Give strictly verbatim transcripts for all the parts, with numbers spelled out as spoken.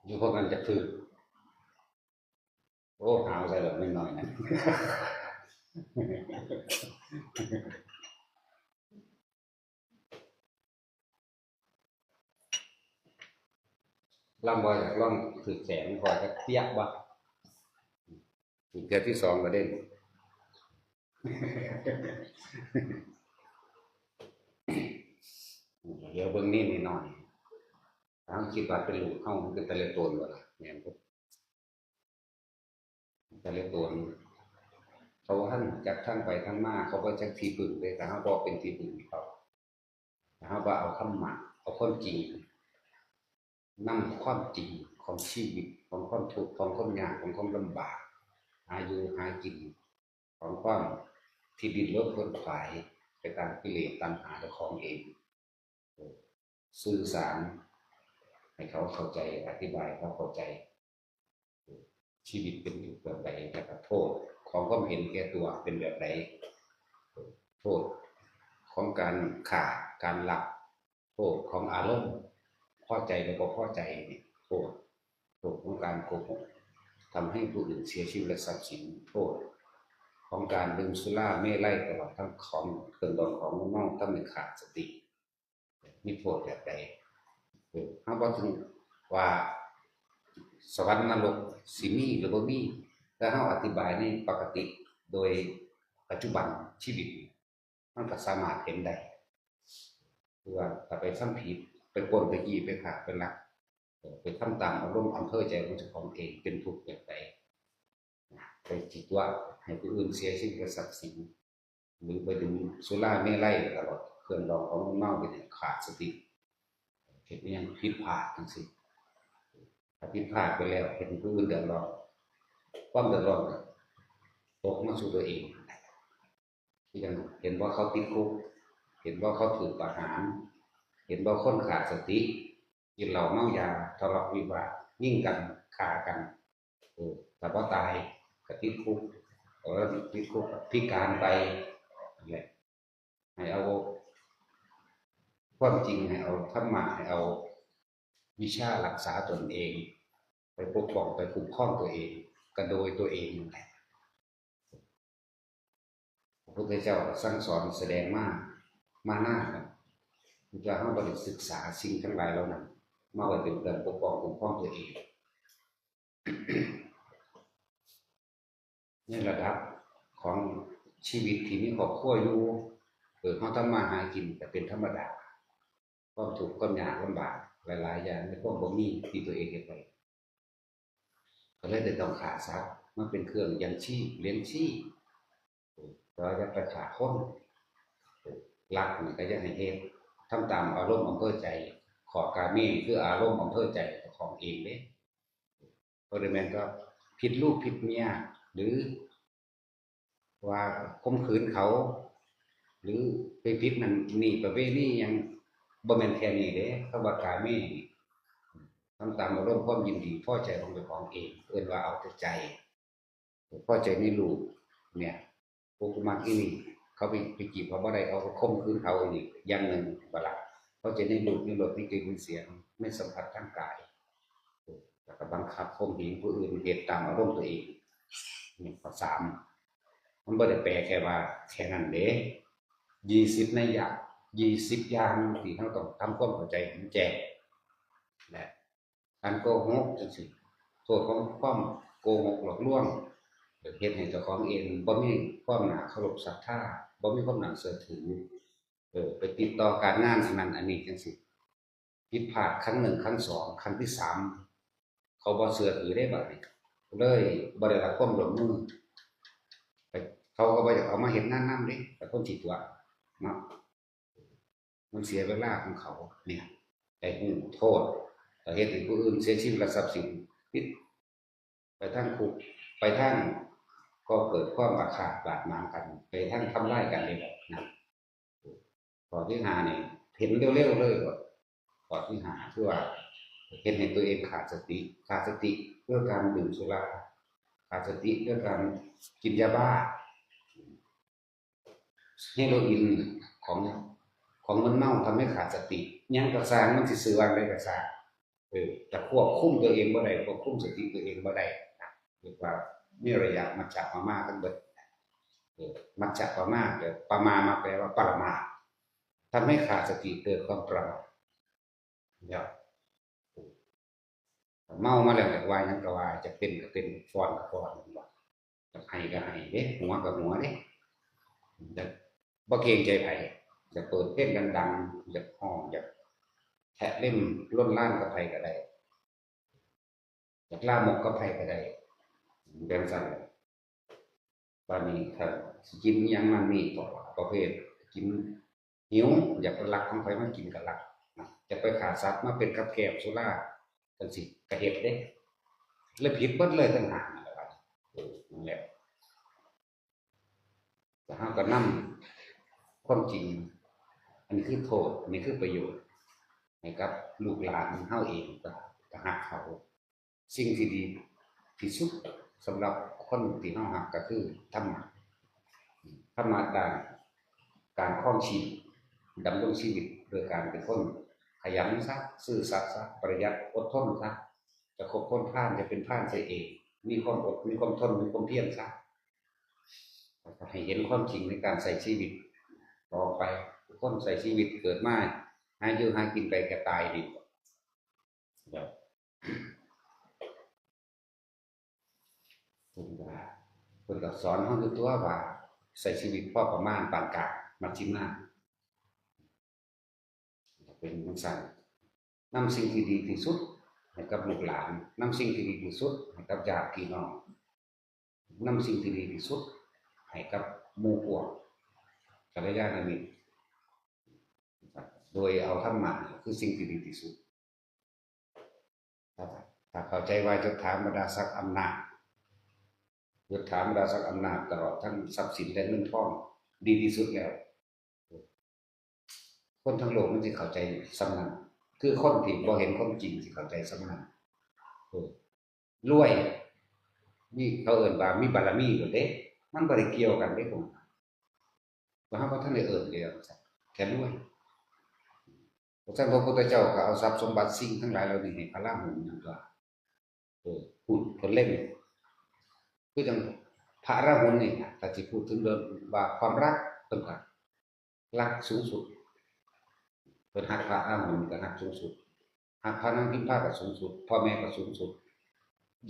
อยู่พวกนั้นจะถืก โอ้ หาวใส่แบบน้อยๆนะ ลำบ่อยากลองถืกแขน พอจะเปียกบ่ ถืกเทื่อที่สองก็ได้ เดี๋ยวเบิ่งนี่นิดหน่อย ถ้าคิดว่าเป็นลูกเขา มันเป็นตะเลโตนบ่ล่ะ แม่นบ่ ตะเลโตน เขาว่าท่านจักทางไปทางมา เขาบ่จักที่พึ่งเลย แต่เขาบอกเป็นที่พึ่งให้เขา แต่เขาบ่เอาธรรมะ เอาความจริง นำความจริงของชีวิต ของความทุกข์ ของความยาก ของความลำบาก หาอยู่หากิน ของความที่ดิ้นรนขวนขวายไปตามกิเลสตัณหาเจ้าของเอง เออ สื่อสารให้เขาเข้าใจ อธิบายให้เขาเข้าใจ เออ ชีวิตเป็นอยู่แบบใด แล้วก็โทษของความเห็นแก่ตัวเป็นแบบใด เออ โทษของการฆ่า การลัก โทษของอารมณ์ พอใจหรือบ่พอใจนี่ โทษ โทษของการโกหก ทำให้ผู้อื่นเสียชีวิตและทรัพย์สิน โทษของการดื่มสุราเมรัย ตลอดทั้งของเครื่องดองของเมา ทำให้ขาดสติ มีโทษแบบใด เออ เฮาบ่ถึงว่าสวรรค์นรกสิมีหรือบ่มี แต่เฮาอธิบายในปกติโดยปัจจุบันชีวิต มันก็สามารถเห็นได้ คือว่าถ้าไปทำผิด ไปปล้น ไปจี้ ไปฆ่า ไปลัก เออ ไปทำตามอารมณ์อำเภอใจของเจ้าของเอง เป็นทุกข์แบบใด นะ ไปจิตว่าให้ผู้อื่นเสียชีวิตและทรัพย์สิน หรือไปดื่มสุราเมรัยตลอด เครื่องดองของเมาไปเนี่ย ขาดสติ เฮ็ดอิหยังผิดพลาดจังซี่ ถ้าผิดพลาดไปแล้ว เฮ็ดให้ผู้อื่นเดือดร้อน ความเดือดร้อนก็ตกมาสู่ตัวเอง คือจั่งเห็นว่าเขาติดคุก เห็นว่าเขาถูกประหาร เห็นว่าคนขาดสติ กินเหล้าเมายา ทะเลาะวิวาท ยิงกัน ฆ่ากัน เออ ถ้าบ่ตายก็ติดคุก เออ ติดคุกก็พิการไป นั่นแหละ ให้เอาความจริง ให้เอาธรรมะ ให้เอาวิชารักษาตนเอง ไปปกป้อง ไปคุ้มครองตัวเอง ก็โดยตัวเองนั่นแหละ พระพุทธเจ้าสั่งสอนแสดงมา มานานแล้ว แต่เฮาบ่ได้ศึกษาสิ่งทั้งหลายเหล่านั้น มาไว้เป็นเครื่องปกป้องคุ้มครองตัวเอง ในระดับของชีวิตที่มีครอบครัวอยู่ เออ เฮาทำมาหากินก็เป็นธรรมดา ความทุกข์ความยากลำบากหลายๆอย่าง ในความบ่มีที่ตัวเองเฮ็ดไว้ ก็เลยได้ต้องฆ่าสัตว์มาเป็นเครื่องยังชีพ เลี้ยงชีพ แต่ว่าอย่าไปฆ่าคน ลักนี่ก็อย่าให้เฮ็ด ทำตามอารมณ์อำเภอใจ ข้อกาเมคืออารมณ์อำเภอใจของเองเด้ บ่ได้แม่นว่าผิดลูกผิดเมีย หรือว่าข่มขืนเขา หรือไปผิดนั่นนี่ประเวณีหยัง บ่แม่นแค่นี้เด้ คำว่ากาเมนี่ ทำตามอารมณ์ความยินดีพอใจของเจ้าของเอง เอิ้นว่าเอาแต่ใจ พอใจในรูปเนี่ย พวกมักอีนี่ เขาไป ไปจีบเขาบ่ได้ เขาก็ข่มขืนเขาอีนี่ อย่างหนึ่ง บ่ล่ะ พอใจในรูป ในรส ในกลิ่น ในเสียง ในสัมผัสทางกาย แล้วก็บังคับข่มเหงผู้อื่น เฮ็ดตามอารมณ์ตัวเอง นี่ข้อสาม มันบ่ได้แปลแค่ว่าแค่นั้นเด้ ยี่สิบนัยยะ ยี่สิบอย่างที่เราต้องทำความเข้าใจให้มันแจ้ง และการโกหกจังซี่ โทษของความโกหกหลอกลวง เฮ็ดให้เจ้าของเองบ่มีความน่าเคารพศรัทธา บ่มีความน่าเชื่อถือ เออ ไปติดต่อการงานอันนั้นอันนี้จังซี่ ผิดพลาดครั้งหนึ่ง ครั้งสอง ครั้งที่สาม เขาบ่เชื่อถือได้บัดนี้ เลยบ่ได้รับความร่วมมือ เขาก็บ่อยากเอามาเฮ็ดงานนำเด้ แต่คนสิตัวเนาะ มันเสียเวลาของเขาเนี่ย ได้ฮู้โทษ ก็เฮ็ดให้ผู้อื่นเสียชีวิตและทรัพย์สิน ผิด ไปทางคุก ไปทางก็เกิดความอาฆาตบาดหมางกัน ไปทางทำลายกันเลยนะ ข้อที่ห้านี่ เห็นเร็วๆเลยว่า ข้อที่ห้าคือว่า เฮ็ดให้ตัวเองขาดสติ ขาดสติด้วยการดื่มสุรา ขาดสติด้วยการกินยาบ้า เฮโรอีนของ ของมึนเมาทำให้ขาดสติ หยังก็ซ่าง มันสิซื้อวางได้ก็ซ่าง เออ จะควบคุมตัวเองบ่ได้ ควบคุมสติตัวเองบ่ได้นะ เรียกว่ามีระยะมัชฌะปะมาทั้งเบิด เออ มัชฌะปะมา แต่ปะมามาแปลว่าประมาท ทำให้ขาดสติ เกิดความประมาท เนี่ย เมามาแล้วอยากว่าหยังก็ว่า จะเป็นก็เป็น ฟ้อนก็ฟ้อน อยากไห้ก็ไห้เด้ หัวก็หัวเด้ อยากบ่เกรงใจไผ อยากเปิดเพลงดังๆ อยากฮ้อง อยากแทะเล่นล้นล้านกับไผก็ได้ อยากลามกกับไผก็ได้ จั่งซั้น บาดนี้ถ้าสิกินอิหยังนั่นนี่ ก็ประเภทกิน หิว อยากไปลักของไผมากินก็ลักนะ อยากไปฆ่าสัตว์มาเป็นกับแกล้มสุรา จั่งซี้ก็เฮ็ดเด้ เลยผิดเบิดเลยทั้งห้านั่นแหละ บาดนี้ เออ นั่นแหละ แล้วเฮาก็นำความจริง อันนี้คือโทษ อันนี้คือประโยชน์ ให้กับลูกหลานเฮาเอง ก็ ก็ฮักเขา สิ่งที่ดีที่สุดสำหรับคนที่เฮาฮักก็คือธรรมะ ธรรมะด้านการครองชีพ ดำรงชีวิตโดยการเป็นคนขยันซะ ซื่อสัตย์ซะ ประหยัด อดทนซะ จะคบคนพาล จะเป็นพาลเสียเอง มีความอด มีความทน มีความเพียรซะ ให้เห็นความจริงในการใช้ชีวิตต่อไป คนใช้ชีวิตเกิดมา หาอยู่หากินไปก็ตายนี่ เดี๋ยว เพิ่นก็ เพิ่นก็สอนเฮาอยู่ตัวว่า ใช้ชีวิตพอประมาณปานกลาง มัชฌิมา เป็นจั่งซั้น นำสิ่งที่ดีที่สุดให้กับลูกหลาน นำสิ่งที่ดีที่สุดให้กับญาติพี่น้อง นำสิ่งที่ดีที่สุดให้กับหมู่พวกกัลยาณมิตร โดยเอาธรรมะคือสิ่งที่ดีที่สุด ถ้า ถ้าเข้าใจว่ายศถาบรรดาศักดิ์อำนาจ ยศถาบรรดาศักดิ์อำนาจ ตลอดทั้งทรัพย์สินและเงินทอง ดีที่สุดแล้ว คนทั้งโลกมันสิเข้าใจส่ำนั้น คือคนที่บ่เห็นความจริงสิเข้าใจส่ำนั้น เออ รวย นี่เขาเอิ้นว่ามีบารมีโลดเด้ มันบ่ได้เกี่ยวกันเด้ พวกนั้น ว่าเฮาบ่ทันได้เอิ้นเลย แค่รวย เพราะฉะนั้นพระพุทธเจ้าก็เอาทรัพย์สมบัติสิ่งทั้งหลายเหล่านี้ให้พระราหุลนั่นก็ เออ พูดเพิ่นเล่น คือจั่งพระราหุลนี่นะ ถ้าสิพูดถึงเรื่องว่าความรัก เพิ่นก็รักสูงสุด เพิ่นฮักพระราหุลก็ฮักสูงสุด ฮักพระนางพิมพาก็สูงสุด พ่อแม่ก็สูงสุด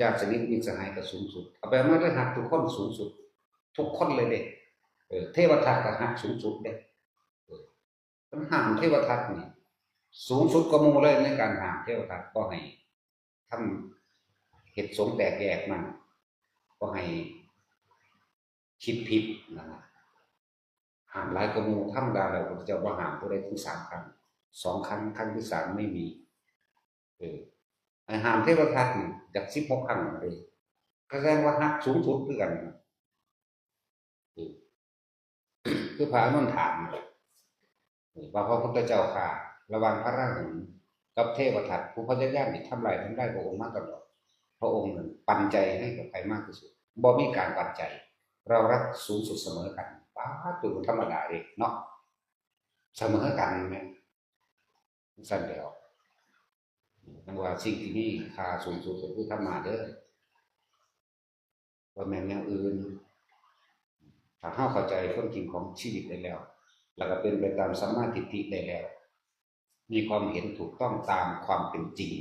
ญาติสนิทมิตรสหายก็สูงสุด เอาไปเอามาเลยฮักทุกคนสูงสุด ทุกคนเลยเด้ เออ เทวทัตก็ฮักสูงสุดเด้ เออ มันห้ามเทวทัตนี่ สูงสุดกว่าหมู่เลยในการห้ามเทวทัต บ่ให้ทำ เฮ็ดสงฆ์แตกแยกมา บ่ให้คิดผิดนะ ห้ามหลายกว่าหมู่ ธรรมดาแล้วพระพุทธเจ้าบ่ห้ามผู้ใดถึงสามครั้ง สองครั้ง ครั้งที่สามไม่มี เออ ไอ้ห้ามเทวทัตนี่จักสิบหกครั้งเลย ก็แสดงว่าฮักสูงสุดคือกัน เออ คือพระอานนท์ถาม เออ ว่าพระพุทธเจ้าข้า ระหว่างพระราหุลกับเทวทัต ผู้พยายามที่ทำลาย ทำลายพระองค์มาตลอด พระองค์นั้นปันใจให้กับใครมากที่สุด บ่มีการปันใจ เรารักสูงสุดเสมอกัน ป๊าด ตัวธรรมดาเองเนาะ เสมอกันแม่น ซั่นแล้ว จั่งว่าสิ่งที่มีค่าสูงสุดก็คือธรรมะเด้อ บ่แม่นแนวอื่น ถ้าเฮาเข้าใจความจริงของชีวิตได้แล้ว แล้วก็เป็นไปตามสัมมาทิฏฐิได้แล้ว มีความเห็นถูกต้องตามความเป็นจริง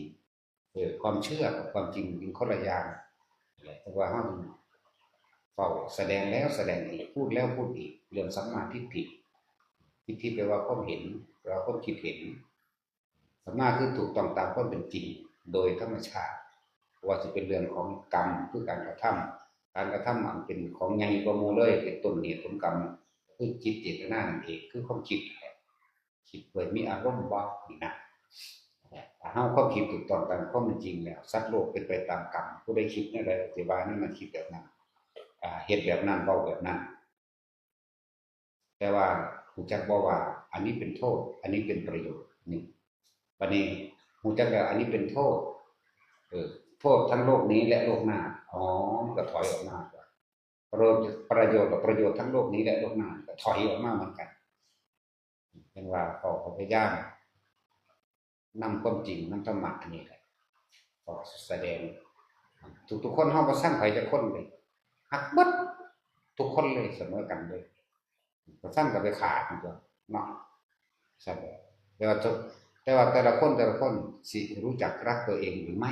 เออ ความเชื่อกับความจริงเป็นคนละอย่าง เพราะว่าเฮาเฝ้าแสดงแล้วแสดงอีก พูดแล้วพูดอีก เรื่องสัมมาทิฏฐิ ทิฏฐิแปลว่าความเห็น แปลว่าความคิดเห็น สัมมาคือถูกต้องตามความเป็นจริง โดยธรรมชาติ ว่าสิเป็นเรื่องของกรรม คือการกระทำ การกระทำอันเป็นของใหญ่กว่าหมู่เลย เป็นต้นเหตุของกรรม คือจิตเจตนานั่นเอง คือความคิดนั่นแหละ คิดด้วยมีอารมณ์บ่ นี่นะ ถ้าเฮาความคิดถูกต้องตามความเป็นจริงแล้ว สัตว์โลกเป็นไปตามกรรม ผู้ใดคิดแนวใดก็สิว่าแนวนั้น คิดแบบนั้น อ่า เฮ็ดแบบนั้น เว้าแบบนั้น แต่ว่ารู้จักบ่ว่าอันนี้เป็นโทษ อันนี้เป็นประโยชน์ นี่ บัดนี้รู้จักแล้วอันนี้เป็นโทษ เออ โทษทั้งโลกนี้และโลกหน้า อ๋อ มันก็ถอยออกมา ประโยชน์ ประโยชน์กับประโยชน์ทั้งโลกนี้และโลกหน้าก็ถอยออกมาเหมือนกัน จั่งว่าเขาก็พยายามนำความจริง นำธรรมะอันนี้แหละ ออกแสดง ทุกๆคน เฮาบ่ซังไผจักคนเลย ฮักเบิดทุกคนเลย เสมอกันเลย บ่ซังก็ไปฆ่ามันตั๊วเนาะ ซั่นแหละ แต่ว่าทุก แต่ว่าแต่ละคน แต่ละคนสิรู้จักรักตัวเองหรือไม่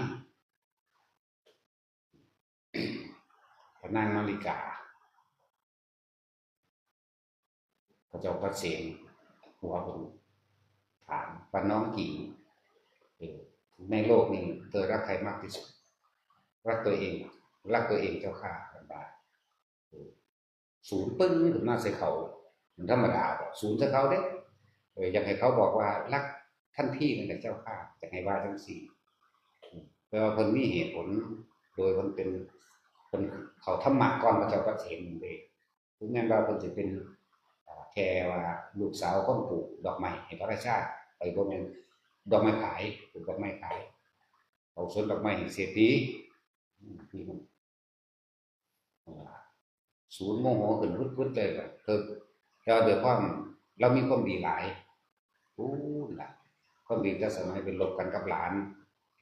พระนางมาริกา พระเจ้าพระเสนหัวผมถามว่า น้องหญิง เออ ในโลกนี้เธอรักใครมากที่สุด รักตัวเอง รักตัวเองเจ้าข้า เพิ่นว่า เออ สูนปึ้งขึ้นมาใส่เขา มันธรรมดาบ่ สูนใส่เขาเด้ เออ อยากให้เขาบอกว่ารักท่านพี่นั่นแหละเจ้าข้า อยากให้ว่าจังซี่ แต่ว่าเพิ่นมีเหตุผล โดยเพิ่นเป็น เพิ่นเข้าธรรมะก่อนพระเจ้าพระเสนเด้ ถึงแม้ว่าเพิ่นสิเป็น อ่า แค่ว่าลูกสาวคนปลูกดอกไม้ให้พระราชา ไปบ่แม่นดอกไม้ขาย ปลูกดอกไม้ขาย เอาสวนดอกไม้ให้เศรษฐี อืม นี่มัน อ่า สูนโมโหขึ้นวึดๆเลยล่ะ คือ แต่ว่าด้วยความลาวมีความดีหลาย พู้นล่ะ ความดีแต่สมัยไปรบกันกับหลาน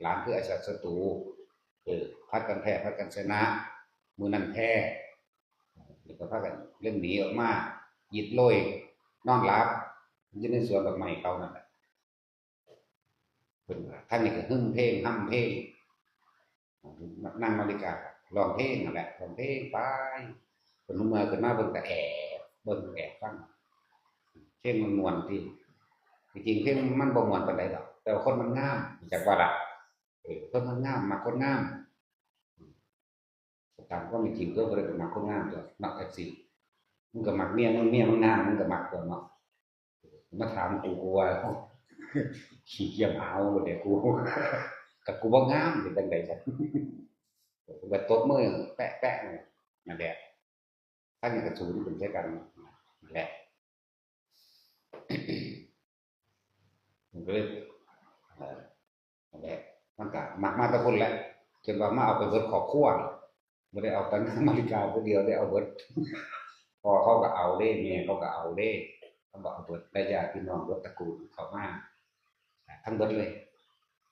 หลานคืออำมาตย์ศัตรู เออ ผัดกันแพ้ ผัดกันชนะ มื้อนั้นแพ้ แล้วก็พากันเล่นหนีออกมา อิดโรย นอนหลับ อยู่ในสวนดอกไม้เขานั่นแหละ เพิ่นว่า ทางนี้ก็ฮึมเพลง ฮ่ำเพลง นางมาริการ้องเพลงนั่นแหละ ร้องเพลงไป เพิ่นเมื่อยขึ้นมา เพิ่นก็แอบเบิ่ง แอบฟัง เพลงมันม่วนติ จริงๆ เพลงมันบ่ม่วนปานใดดอก แต่ว่าคนมันงาม รู้จักบ่ล่ะ เออ คนมันงาม มักคนงาม ตามความเป็นจริงก็บ่ได้ไปมักคนงามตั๊วเนาะ แท็กซี่ มึงก็มักเมียมึง เมียมึงงาม มึงก็มักตั๊วเนาะ มาถามกู กูว่า ขี้เกียจเอาบ่ได้กู กับกูบ่งาม เป็นจังใด๋จ้ะ กูก็ตบมือแปะๆ นั่นแหละ ทั้งนี้ก็สูนขึ้นใส่กัน นั่นแหละ มันก็เลย เอ่อ นั่นแหละ มันก็มักมาแต่พุ้นแหละ จนว่ามาเอาไปเบิดครอบครัว บ่ได้เอาแต่นางมาริกาผู้เดียว ได้เอาเบิด พ่อเขาก็เอาเด้ แม่เขาก็เอาเด้ เขาก็เอาเบิด ได้ญาติพี่น้องเบิดตระกูลเข้ามา ทั้งเบิดเลย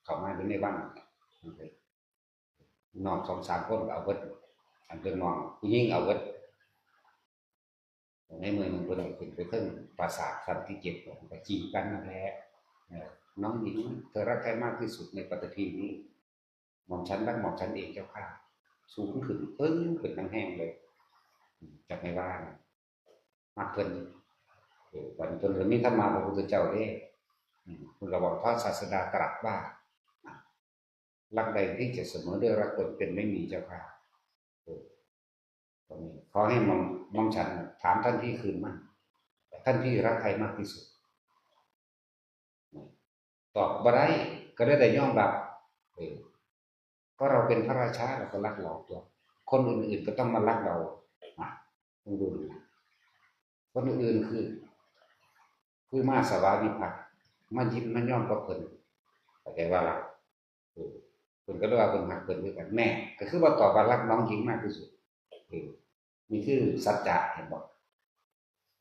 เข้ามาอยู่ในวัง น้องสองสามคนก็เอาเบิด อันเป็นน้องผู้หญิงเอาเบิด ในมื้อหนึ่งเพิ่นก็ขึ้นไปเทิงปราสาทชั้นที่เจ็ด ก็จีบกันนั่นแหละ เอ่อ น้องหญิง เธอรักใครมากที่สุดในปฐพีนี้ หม่อมฉันรักหม่อมฉันเองเจ้าข้า สูงขึ้น ปึ้ง ขึ้นแฮงๆ เลย อืม จักแม่นว่านะ มักเพิ่น เออ บัดนี้เพิ่นก็มีธรรมะพระพุทธเจ้าเด้ อืม เพิ่นก็บอก พระศาสดาตรัสว่า รักใดที่จะเสมอด้วยรักตนเป็นไม่มีเจ้าข้า เออ ตรงนี้ขอให้หม่อม หม่อมฉันถามท่านพี่คืนมา ท่านพี่รักใครมากที่สุด ตอบบ่ได้ ก็ได้แต่ยอมรับ เออ ก็เราเป็นพระราชา เราก็รักเราตั๊ว คนอื่นๆก็ต้องมารักเรา อ่ะ ลองดูนะ คนอื่นคือ คือมาสวามิภักดิ์ มายินมายอมกับเพิ่น เข้าใจบ่ล่ะ เออ เพิ่นก็เลยว่าเพิ่นฮักเพิ่นคือกัน แน่ ก็คือว่าตอบว่ารักน้องหญิงมากที่สุด เออ นี่คือสัจจะ เห็นบ่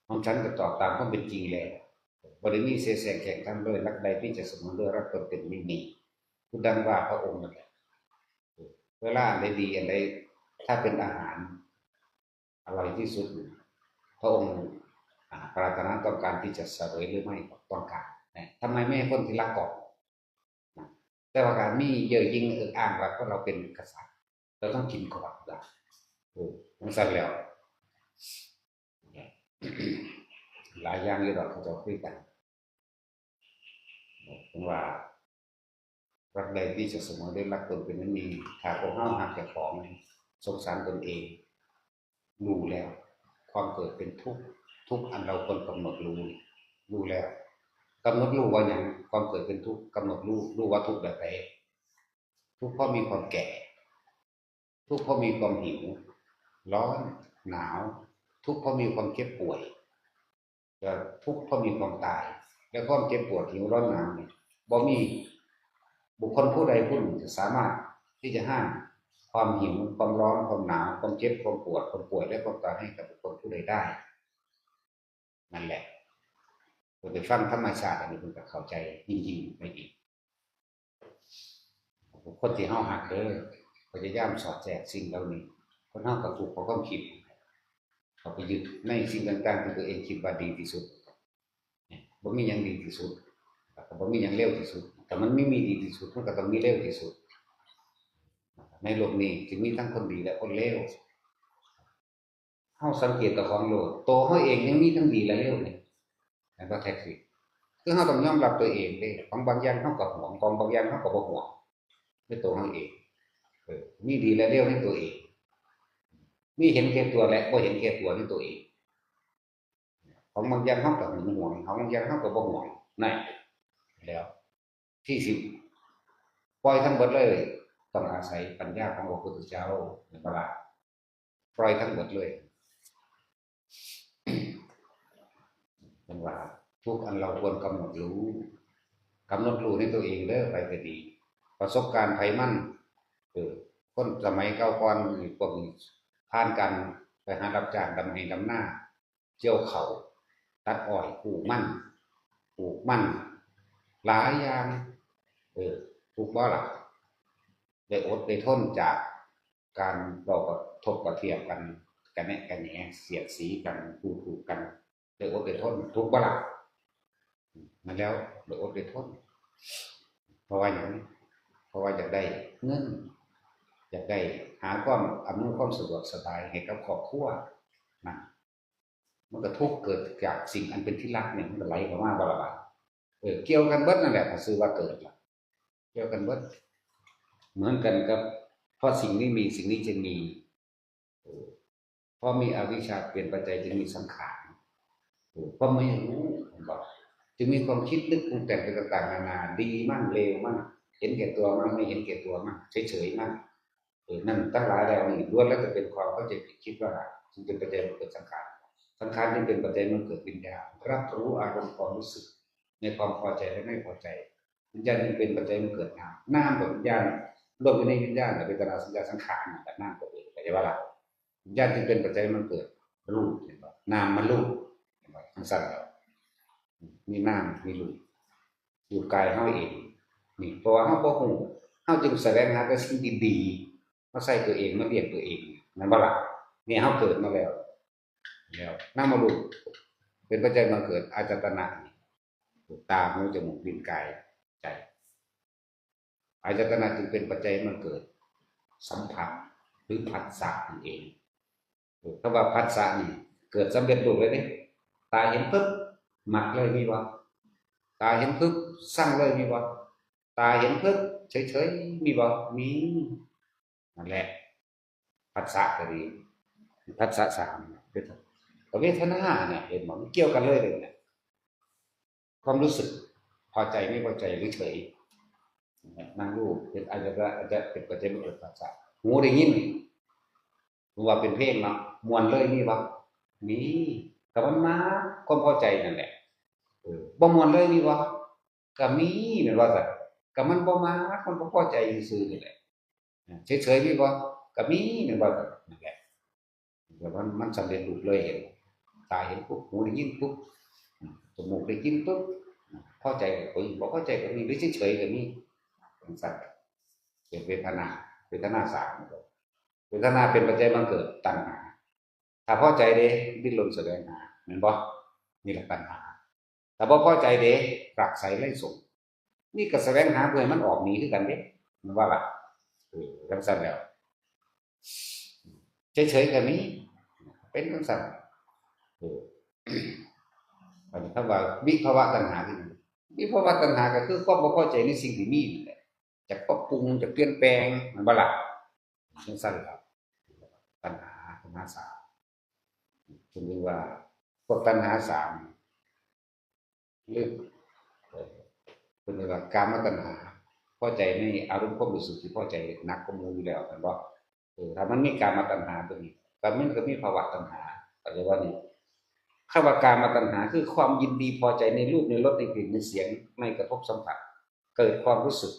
หม่อมฉันก็ตอบตามความเป็นจริงแล้ว บ่ได้มีเสแสร้งแข่งขันเลย รักใดที่จะเสมอด้วยรักตนเป็นไม่มี คือดังว่าพระองค์นั่นแหละ เวลาอันใดดีอันใด ถ้าเป็นอาหารอร่อยที่สุด พระองค์ อ่า ปรารถนาต้องการที่จะเสวยหรือไม่ ก็ต้องการ นะ ทำไมไม่ให้คนที่รักก่อน นะ แต่ว่าการมีเย่อหยิ่งเอิกอ้างว่า เพราะเราเป็นกษัตริย์ เราต้องกินก่อนล่ะ เออ จั่งซั้นแล้ว หลายอย่างอยู่ดอก เขาเจ้าคุยกัน เพิ่นว่า รักใดที่จะเสมอด้วยรักตนเป็นไม่มี ถ้าพวกเฮาฮักเจ้าของ สงสารตนเอง รู้แล้ว ความเกิดเป็นทุกข์ ทุกข์อันเราควรกำหนดรู้ รู้แล้ว กำหนดรู้ว่าหยัง ความเกิดเป็นทุกข์ กำหนดรู้ รู้ว่าทุกข์แบบใด ทุกข์เพราะมีความแก่ ทุกข์เพราะมีความหิว ร้อน หนาว ทุกข์เพราะมีความเจ็บป่วย และทุกข์เพราะมีความตาย และความเจ็บปวด หิว ร้อน หนาวนี่ บ่มีบุคคลผู้ใดผู้หนึ่งจะสามารถที่จะห้ามความหิว ความร้อน ความหนาว ความเจ็บ ความปวด ความป่วย และความตายให้กับบุคคลผู้ใดได้ นั่นแหละ เพิ่นไปฟังธรรมชาติอันนี้ เพิ่นก็เข้าใจยิ่งๆไปอีก คนที่เฮาฮักเด้อ พยายามสอดแทรกสิ่งเหล่านี้ คนเฮาก็ทุกข์เพราะความคิด เขาไปยึดในสิ่งต่างๆที่ตัวเองคิดว่าดีที่สุด เนี่ยบ่มีหยังดีที่สุด แล้วก็บ่มีหยังเลวที่สุด แต่มันไม่มีดีที่สุด มันก็ต้องมีเลวที่สุด ในโลกนี้ที่มีทั้งคนดีและคนเลว เฮาสังเกตเจ้าของโลด ตัวเฮาเองยังมีทั้งดีและเลวเลย เห็นบ่ แท็กซี่ คือเฮาต้องยอมรับตัวเองเด้ ของบางอย่างเฮาก็หวง ของบางอย่างเฮาก็บ่หวง ในตัวเฮาเอง เออ มีดีและเลวในตัวเอง มีเห็นแก่ตัวและบ่เห็นแก่ตัวในตัวเอง ของบางอย่างเฮาก็หึงหวง ของบางอย่างเฮาก็บ่หวง นั่น แล้ว ที่สิบ ปล่อยทั้งหมดเลย ต้องอาศัยปัญญาของพระพุทธเจ้า เห็นบ่ล่ะ ปล่อยทั้งหมดเลย เพิ่นว่า ทุกอันเราควรกำหนดรู้ กำหนดรู้ในตัวเองเด้อ ไปก็ดี ประสบการณ์ไผมัน เออ คนสมัยเก่าก่อนนี่ พวกนี้ผ่านการไปหารับจ้างดำไร่ดำนา เกี่ยวข้าว ตัดอ้อย ปลูกมัน ปลูกมัน หลายอย่าง เออ ทุกข์บ่ล่ะ ได้อดได้ทนจากการเว้ากระทบกระเทียบกัน กระแนะกระแหน เสียดสีกัน ดูถูกกัน ได้อดได้ทน ทุกข์บ่ล่ะ นั่นแล้ว ได้อดได้ทน เพราะว่าหยัง เพราะว่าอยากได้เงิน อยากได้หาความอำนวยความสะดวกสบายให้กับครอบครัว นั่น มันก็ทุกข์เกิดจากสิ่งอันเป็นที่รักเนี่ย มันก็ไหลเข้ามาบ่ล่ะบาด เออ เกี่ยวกันเบิดนั่นแหละ ถ้าชื่อว่าเกิดล่ะ เกี่ยวกันเบิด เหมือนกันกับ เพราะสิ่งนี้มี สิ่งนี้จึงมี เออ เพราะมีอวิชชาเป็นปัจจัยจึงมีสังขาร เออ เพราะไม่รู้ เห็นบ่ จึงมีความคิดนึกปรุงแต่งไปต่างๆนานา ดีมั่งเลวมั่ง เห็นแก่ตัวมั่ง ไม่เห็นแก่ตัวมั่ง เฉยๆมั่ง เออ นั่นทั้งหลายเหล่านี้ล้วนแล้วแต่เป็นความเข้าใจผิด คิดว่าจึงเป็นปัจจัยมันเกิดสังขาร สังขารจึงเป็นปัจจัยมันเกิดวิญญาณ รับรู้อารมณ์ความรู้สึก ในความพอใจและไม่พอใจ วิญญาณจึงเป็นปัจจัยมันเกิดนาม นามกับวิญญาณรวมอยู่ในวิญญาณ เวทนา สัญญา สังขาร นั่นแหละ นามกับเวทนา เข้าใจบ่ล่ะ วิญญาณจึงเป็นปัจจัยมันเกิดรูป เห็นบ่ นามมารูป เห็นบ่ จังซั่นแล้ว มีนามมีรูป อยู่กายเฮาเอง นี่ เพราะว่าเฮาบ่ฮู้ เฮาจึงแสวงหาแต่สิ่งดีๆมาใส่ตัวเอง มาเลี้ยงตัวเอง แม่นบ่ล่ะ นี่เฮาเกิดมาแล้ว แล้วนามรูปเป็นปัจจัยบังเกิดอายตนะ นี่ ตา หู จมูก ลิ้น กาย ใจ อายตนะจึงเป็นปัจจัยบังเกิดสัมผัสหรือผัสสะนั่นเอง เออ คำว่าผัสสะนี่เกิดสำเร็จรูปเลยเด้ ตาเห็นปึ๊บ มักเลยมีบ่ ตาเห็นปึ๊บ ซังเลยมีบ่ ตาเห็นปึ๊บ เฉยๆ มีบ่ มี นั่นแหละ ผัสสะก็ดี ผัสสะสาม เวทนา เวทนาเนี่ย เห็นบ่ มันเกี่ยวกันเลยเลยเนี่ย ความรู้สึกพอใจไม่พอใจหรือเฉย นามรูปเป็น อาจจะ อาจจะเป็นปัจจัยบังเกิดผัสสะ หูได้ยิน รู้ว่าเป็นเพลงเนาะ ม่วนเลยมีบ่ มี แต่มันมาความพอใจนั่นแหละ เออ บ่ม่วนเลยมีบ่ ก็มี แม่นว่าซั่น ก็มันบ่มา มันบ่พอใจซื่อๆนี่แหละ เฉยๆมีบ่ ก็มี แม่นว่าซั่น นั่นแหละ แต่มัน มันสำเร็จรูปเลย เห็น ตาเห็นปุ๊บ หูได้ยินปุ๊บ จมูกได้กลิ่นปุ๊บ พอใจก็มี บ่พอใจก็มี หรือเฉยๆก็มี จังซั่น เป็นเวทนา เวทนาสาม เวทนาเป็นปัจจัยบังเกิดตัณหา ถ้าพอใจเด้ ดิ้นรนแสวงหา แม่นบ่ นี่แหละตัณหา ถ้าบ่พอใจเด้ รักใคร่ไร้สม นี่ก็แสวงหาเพื่อให้มันออกหนีคือกันเด้ แม่นบ่ล่ะ เออ จังซั่นแล้ว เฉยๆก็มี เป็นจังซั่น เออ อันนี้คำว่าวิภวตัณหาคือหยัง วิภวตัณหาก็คือความบ่พอใจในสิ่งที่มีนั่นแหละ อยากปรับปรุง อยากเปลี่ยนแปลง แม่นบ่ล่ะ จังซั่นล่ะ ตัณหา ตัณหาสาม เพิ่นเรียกว่าพวกตัณหาสาม หรือ เอ่อ เพิ่นเรียกว่ากามตัณหา พอใจในอารมณ์ความรู้สึกที่พอใจหนักกว่าหมู่อยู่แล้ว แม่นบ่ เออ ถ้ามันมีกามตัณหาตัวนี้ ก็มันก็มีภวตัณหา เข้าใจบ่นี่ คำว่ากามตัณหาคือความยินดีพอใจในรูป ในรส ในกลิ่น ในเสียง ในกระทบสัมผัส เกิดความรู้สึก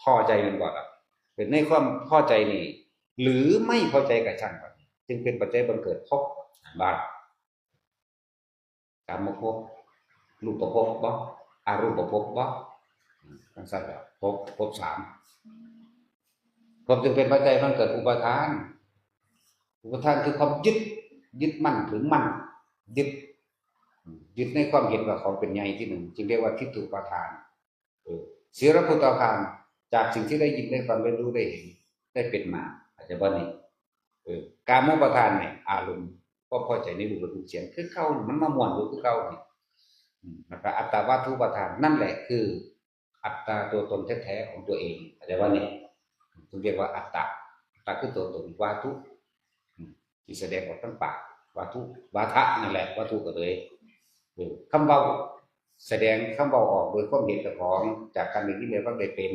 พอใจ แม่นบ่ล่ะ เกิดในความพอใจนี่ หรือไม่พอใจก็ช่างมัน จึงเป็นปัจจัยบังเกิดภพ เห็นบ่ กามภพ รูปภพบ่ อรูปภพบ่ อืม จังซั่นแหละ ภพ ภพสาม ภพจึงเป็นปัจจัยมันเกิดอุปาทาน อุปาทานคือความยึด ยึดมั่นถือมั่น ยึด ยึดในความเห็นว่าของเป็นใหญ่ที่หนึ่ง จึงเรียกว่าทิฏฐุปาทาน เออ ศีลพุตตาทาน จากสิ่งที่ได้ยินได้ฟังได้รู้ได้เห็น ได้เป็นมา อาจจะว่านี่ เออ กามุปาทานเนี่ย อารมณ์ก็พอใจในรูปรสกลิ่นเสียงคือเก่า มันมาม่วนอยู่คือเก่านี่ อืม แล้วก็อัตตวัตถุปาทาน นั่นแหละคือ อัตตาตัวตนแท้ๆของตัวเอง อาจจะว่านี่ จึงเรียกว่าอัตตา อัตตาคือตัวตน วัตถุ อืม ที่แสดงออกทางปาก วัตถุ วาทะนั่นแหละ วัตถุก็เลย เออ คำเว้า แสดงคำเว้าออกโดยความเห็นเจ้าของ จากการได้ยินได้ฟังได้เป็น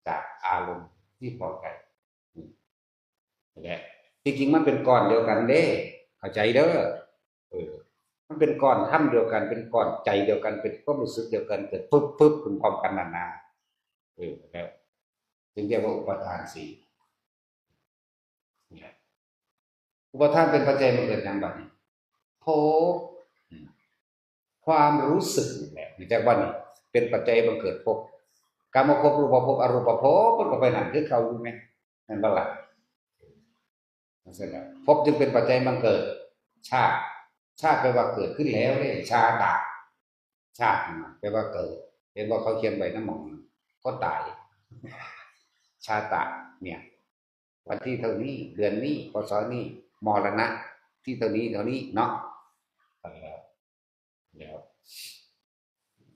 จากอารมณ์ที่พอใจ อืม นั่นแหละ ที่จริงมันเป็นก้อนเดียวกันเด้ เข้าใจเด้อ เออ มันเป็นก้อนธรรมเดียวกัน เป็นก้อนใจเดียวกัน เป็นความรู้สึกเดียวกัน เกิดปึ๊บปึ๊บขึ้นพร้อมกันนั่นนะ เออ แล้ว จึงเรียกว่าอุปาทานสี่ นี่แหละ อุปาทานเป็นปัจจัยมันเกิดหยังบัดนี้ ภพ อืม ความรู้สึกนี่แหละ รู้จักว่านี่ เป็นปัจจัยบังเกิดภพ กามภพ รูปภพ อรูปภพ มันก็ไปนั่นคือเก่าอยู่แม่น แม่นบ่ล่ะ นั่นสิครับ ภพจึงเป็นปัจจัยบังเกิด ชาติ ชาติแปลว่าเกิดขึ้นแล้วเด้ ชาตะ ชาตินะแปลว่าเกิด เห็นว่าเขาเขียนไว้น้ำหมองก็ตาย ชาตะ เนี่ย วันที่เท่านี้ เดือนนี้ พ.ศ. นี้ มรณะ ที่เท่านี้เท่านี้เนาะ เออ แล้ว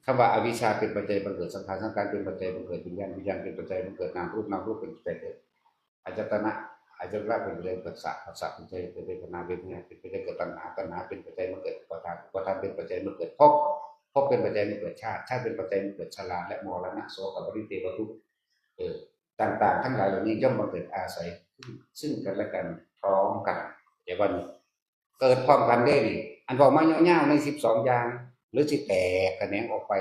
คำว่าอวิชชาเป็นปัจจัยบังเกิดสังขาร สังขารเป็นปัจจัยบังเกิดวิญญาณ วิญญาณเป็นปัจจัยบังเกิดนามรูป นามรูปเป็นปัจจัยเกิดอายตนะ อายตนะเป็นปัจจัยเกิดผัสสะ ผัสสะเป็นปัจจัยเกิดเวทนา เวทนาเป็นปัจจัยเกิดตัณหา ตัณหาเป็นปัจจัยบังเกิดอุปาทาน อุปาทานเป็นปัจจัยบังเกิดภพ ภพเป็นปัจจัยบังเกิดชาติ ชาติเป็นปัจจัยบังเกิดชราและมรณะ โสกะปริเทวทุกข์ เออ ต่างๆ ทั้งหลายเหล่านี้ย่อมบังเกิดอาศัยซึ่งกันและกันพร้อมกัน เดี๋ยววันนี้ เกิดพร้อมกันเด้นี่ อันเว้ามาเยาะๆในสิบสองอย่าง หรือสิแตกแขนงออกไป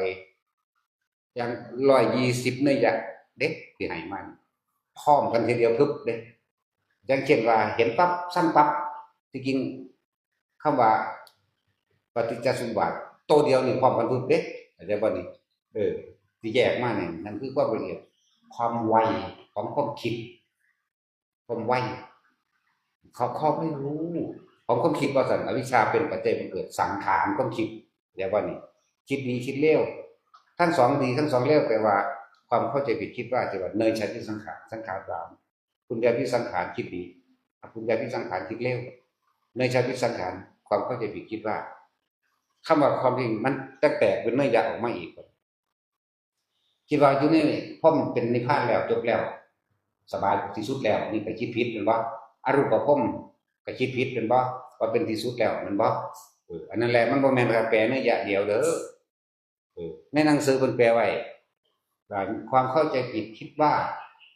อย่างร้อยยี่สิบนัยยะเด้ ที่ให้มานี่ พร้อมกันทีเดียวพึบเด้ อย่างเช่นว่าเห็นปั๊บ ซังปั๊บ ที่จริงคำว่าปฏิจจสมุปบาท ตัวเดียวนี่พร้อมกันพึบเด้ เข้าใจบ่นี่ เออ ที่แยกมาเนี่ย นั่นคือความละเอียด ความไวของความคิด ความไว เขา เขาไม่รู้ ของความคิดว่าซั่น อวิชชาเป็นปัจจัยบังเกิดสังขาร ความคิด เรียกว่านี่ คิดดีคิดเลว ทั้งสองดีทั้งสองเลว แปลว่าความเข้าใจผิดคิดว่า ที่ว่าเนยชาติสังขาร สังขารสาม ปุญญาภิสังขาร คิดดี อปุญญาภิสังขาร คิดเลว เนยชาติสังขาร ความเข้าใจผิดคิดว่า คำว่าความจริงมันจะแตกเป็นนัยยะออกมาอีก คิดว่าอยู่ในพรหมเป็นนิพพานแล้ว จบแล้ว สบายที่สุดแล้ว นี่ก็คิดผิดแม่นบ่ อรูปพรหมก็คิดผิดแม่นบ่ ว่าเป็นที่สุดแล้วแม่นบ่ เออ อันนั้นแหละ มันบ่แม่นว่าแปลนัยยะเดียวเด้อ เออ ในหนังสือเพิ่นแปลไว้ว่าความเข้าใจผิดคิดว่า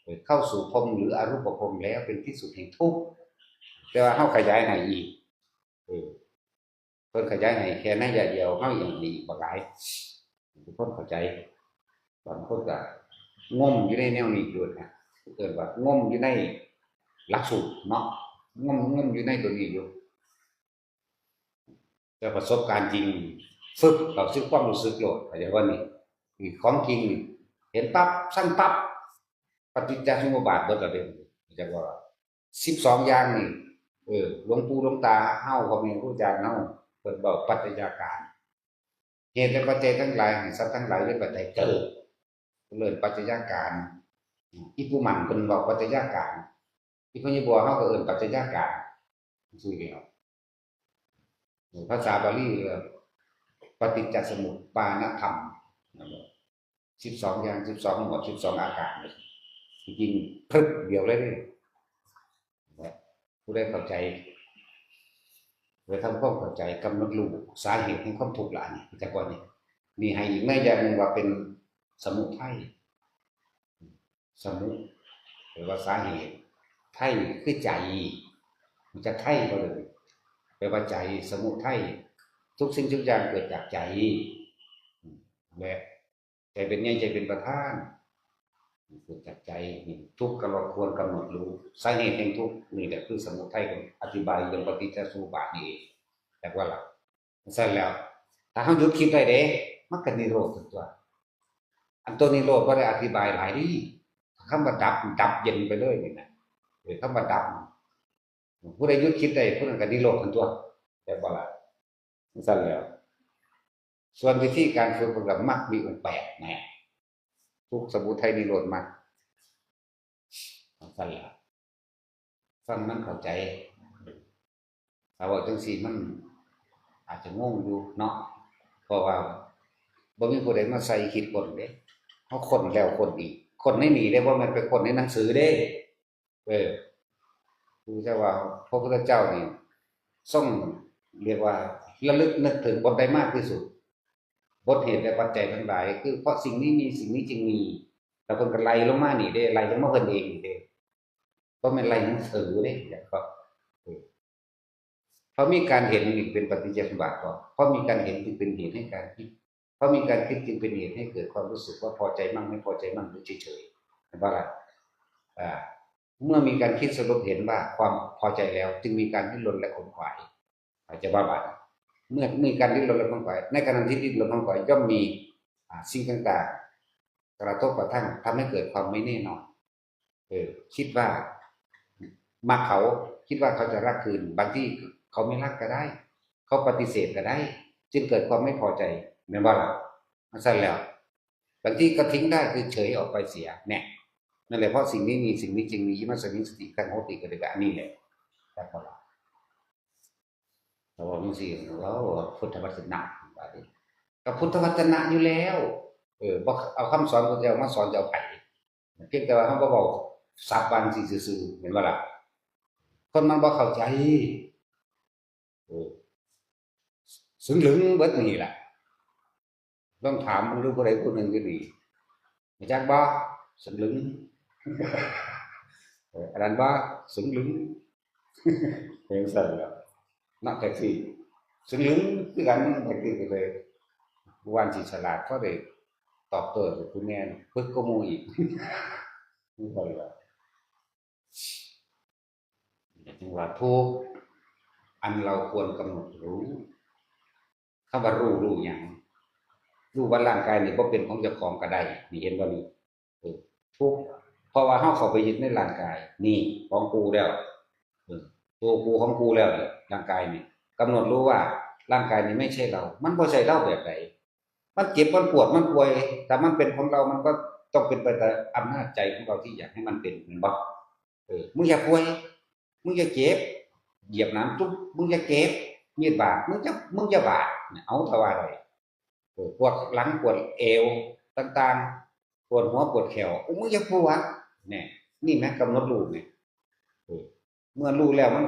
เออ เข้าสู่พรหมหรืออรูปพรหมแล้วเป็นที่สุดแห่งทุกข์ แต่ว่าเฮาขยายให้อีก เออ เพิ่นขยายให้แค่นัยยะเดียว เฮายังมีอีกบักหลาย ทุกคนเข้าใจ บางคนก็งมอยู่ในแนวนี้อยู่นะ เอิ้นว่างมอยู่ในหลักสูตรเนาะ งม งมอยู่ในตัวนี้อยู่ แต่ประสบการณ์จริง ฟึบ เข้าสู่ความรู้สึกโลด เข้าใจว่านี่ นี่ของจริง เห็นปั๊บ ซังปั๊บ ปฏิจจสมุปบาทเบิดแล้วเด้ เข้าใจว่า สิบสองอย่างนี่ เออ หลวงปู่หลวงตาเฮา พ่อแม่ครูอาจารย์เฮา เพิ่นเว้าปรัชญาการ เหตุและปัจจัยทั้งหลาย ให้สัตว์ทั้งหลายเป็นปัจจัยเกิด เอิ้นปรัชญาการ อีปู่หม่ำเพิ่นเว้าปรัชญาการ อีพ่อใหญ่บัวเฮาก็เอิ้นปรัชญาการ ซื่อแล้ว ภาษาบาลีเรียกปฏิจจสมุปปานธรรม สิบสองอย่าง สิบสองหมวด สิบสองอาการ ที่จริงพรึบเดียวเลยเด้ ผู้ใดเข้าใจ เพื่อทำความเข้าใจ กำหนดรู้สาเหตุแห่งความทุกข์ละนี่ จักว่านี่ นี่ให้อีกนัยยะหนึ่งว่าเป็นสมุทัย สมุ แปลว่าสาเหตุ ไทยคือใจ มันจะไทยบ่เลย แปลว่าใจ สมุทัย ทุกสิ่งทุกอย่างเกิดจากใจ และใจเป็นใหญ่ ใจเป็นประธาน เกิดจากใจ นี่ทุกข์ก็ควรกำหนดรู้ สาเหตุแห่งทุกข์ นี่แหละคือสมุทัย อธิบายเรื่องปฏิจจสมุปบาทนี่เอง จักว่าล่ะ ซั่นแล้ว ถ้าเฮาหยุดคิดได้เด้ มันก็นิโรธตัว อันตัวนิโรธบ่ได้อธิบายหลายเด้ คำว่าดับ ดับเย็นไปเลยนี่นะ เออ คำว่าดับ ผู้ใดหยุดคิดได้ ผู้นั้นก็นิโรธทันตัว แต่บ่ละ จั่งซั่นแหล้ว ส่วนวิธีการฝึกปฏิบัติ มรรคมีองค์แปดนะ ทุกข์ สมุทัย นิโรธ มรรค จั่งซั่นแหล้ว ฟังมันเข้าใจ ถ้าเว้าจั่งซี้มันอาจจะงงอยู่เนาะ เพราะว่าบ่มีผู้ใดมาใส่คิดค้นเด้ เฮาค้นแล้วค้นอีก ค้นในนี่เด้ บ่แม่นไปค้นในหนังสือเด้ เออ คือแต่ว่าพระพุทธเจ้านี่ทรงเรียกว่าระลึกนึกถึงบทใดมากที่สุด บทเหตุและปัจจัยทั้งหลาย คือเพราะสิ่งนี้มี สิ่งนี้จึงมี แล้วเพิ่นก็ไล่ลงมานี่เด้ ไล่ลงมาเพิ่นเองนี่เด้ บ่แม่นไล่หนังสือเด้ แล้วก็ เออ เพราะมีการเห็นนี่เป็นปฏิจจสมุปบาทก่อน เพราะมีการเห็นจึงเป็นเหตุให้การคิด เพราะมีการคิดจึงเป็นเหตุให้เกิดความรู้สึกว่าพอใจมั่งไม่พอใจมั่งหรือเฉยๆ เห็นปะล่ะ อ่า เมื่อมีการคิดสรุปเห็นว่าความพอใจแล้ว จึงมีการดิ้นรนและขนขวาย อาจจะว่าบาด เมื่อมีการดิ้นรนและขนขวาย ในขณะที่ดิ้นรนขนขวายย่อมมี อ่า สิ่งต่างๆ กระทบกระทั่ง ทำให้เกิดความไม่แน่นอน เออ คิดว่ามักเขา คิดว่าเขาจะรักคืน บางทีเขาไม่รักก็ได้ เขาปฏิเสธก็ได้ จึงเกิดความไม่พอใจ แม่นบ่ล่ะ จั่งซั่นแหล้ว บางทีก็ทิ้งได้คือเฉยออกไปเสีย เนี่ย นั่นแหละ เพราะสิ่งนี้มี สิ่งนี้จึงมี อิมัสสมิง สติ กัง โหติ ก็เลยก็อันนี้แหละ แต่พอละ แต่ว่ามันสิ ว่าพุทธวจนะ ว่าดิ กับพุทธวจนะอยู่แล้ว เออ บ่เอาคำสอนพุทธเจ้ามาสอนจะเอาไผ เพียงแต่ว่าเฮาบ่เว้าศัพท์บางสิ่งซื่อๆ เห็นบ่ล่ะ คนมันบ่เข้าใจ เออ เซิงลึงเบิดนี่ล่ะ ลองถามเบิ่งดูผู้ใดผู้หนึ่งอยู่นี่ รู้จักบ่ เซิงลึง เออ อันนั้นบ่ เซิงลึง เป็นซั่นแหล้ว นักแท็กซี่ เซิงลึงคือกัน แท็กซี่ก็เลย ผู้วานสิฉลาด เขาได้ตอบโต้กับผู้แม่น ฝึกก็หมู่อีก นี่ก็เลยว่า จึงว่าทุกข์ อันเราควรกำหนดรู้ คำว่ารู้ รู้หยัง รู้ว่าร่างกายนี่บ่เป็นของเจ้าของก็ได้ นี่เห็นบ่นี่ เออ ทุกข์ เพราะว่าเฮาเข้าไปยึดในร่างกาย นี่ของกูแล้ว เออ ตัวกูของกูแล้วนี่ ร่างกายนี่ กำหนดรู้ว่าร่างกายนี่ไม่ใช่เรา มันบ่ใช่เราแบบใด มันเจ็บ มันปวด มันป่วย แต่มันเป็นของเรา มันก็ต้องเป็นไปตามอำนาจใจของเราที่อยากให้มันเป็น แม่นบ่ เออ มึงอย่าป่วย มึงอย่าเจ็บ เหยียบน้ำตุ๊บ มึงอย่าเจ็บ มีดบาด มึงจะ มึงอย่าบาด เนี่ย เอา ถ้าว่าได้ เออ ปวดหลัง ปวดเอว ต่างๆ ปวดหัว ปวดแข้ว โอ้ มึงอย่าปวด เนี่ย นี่แหม กำหนดรู้เนี่ย เออ เมื่อรู้แล้วมัน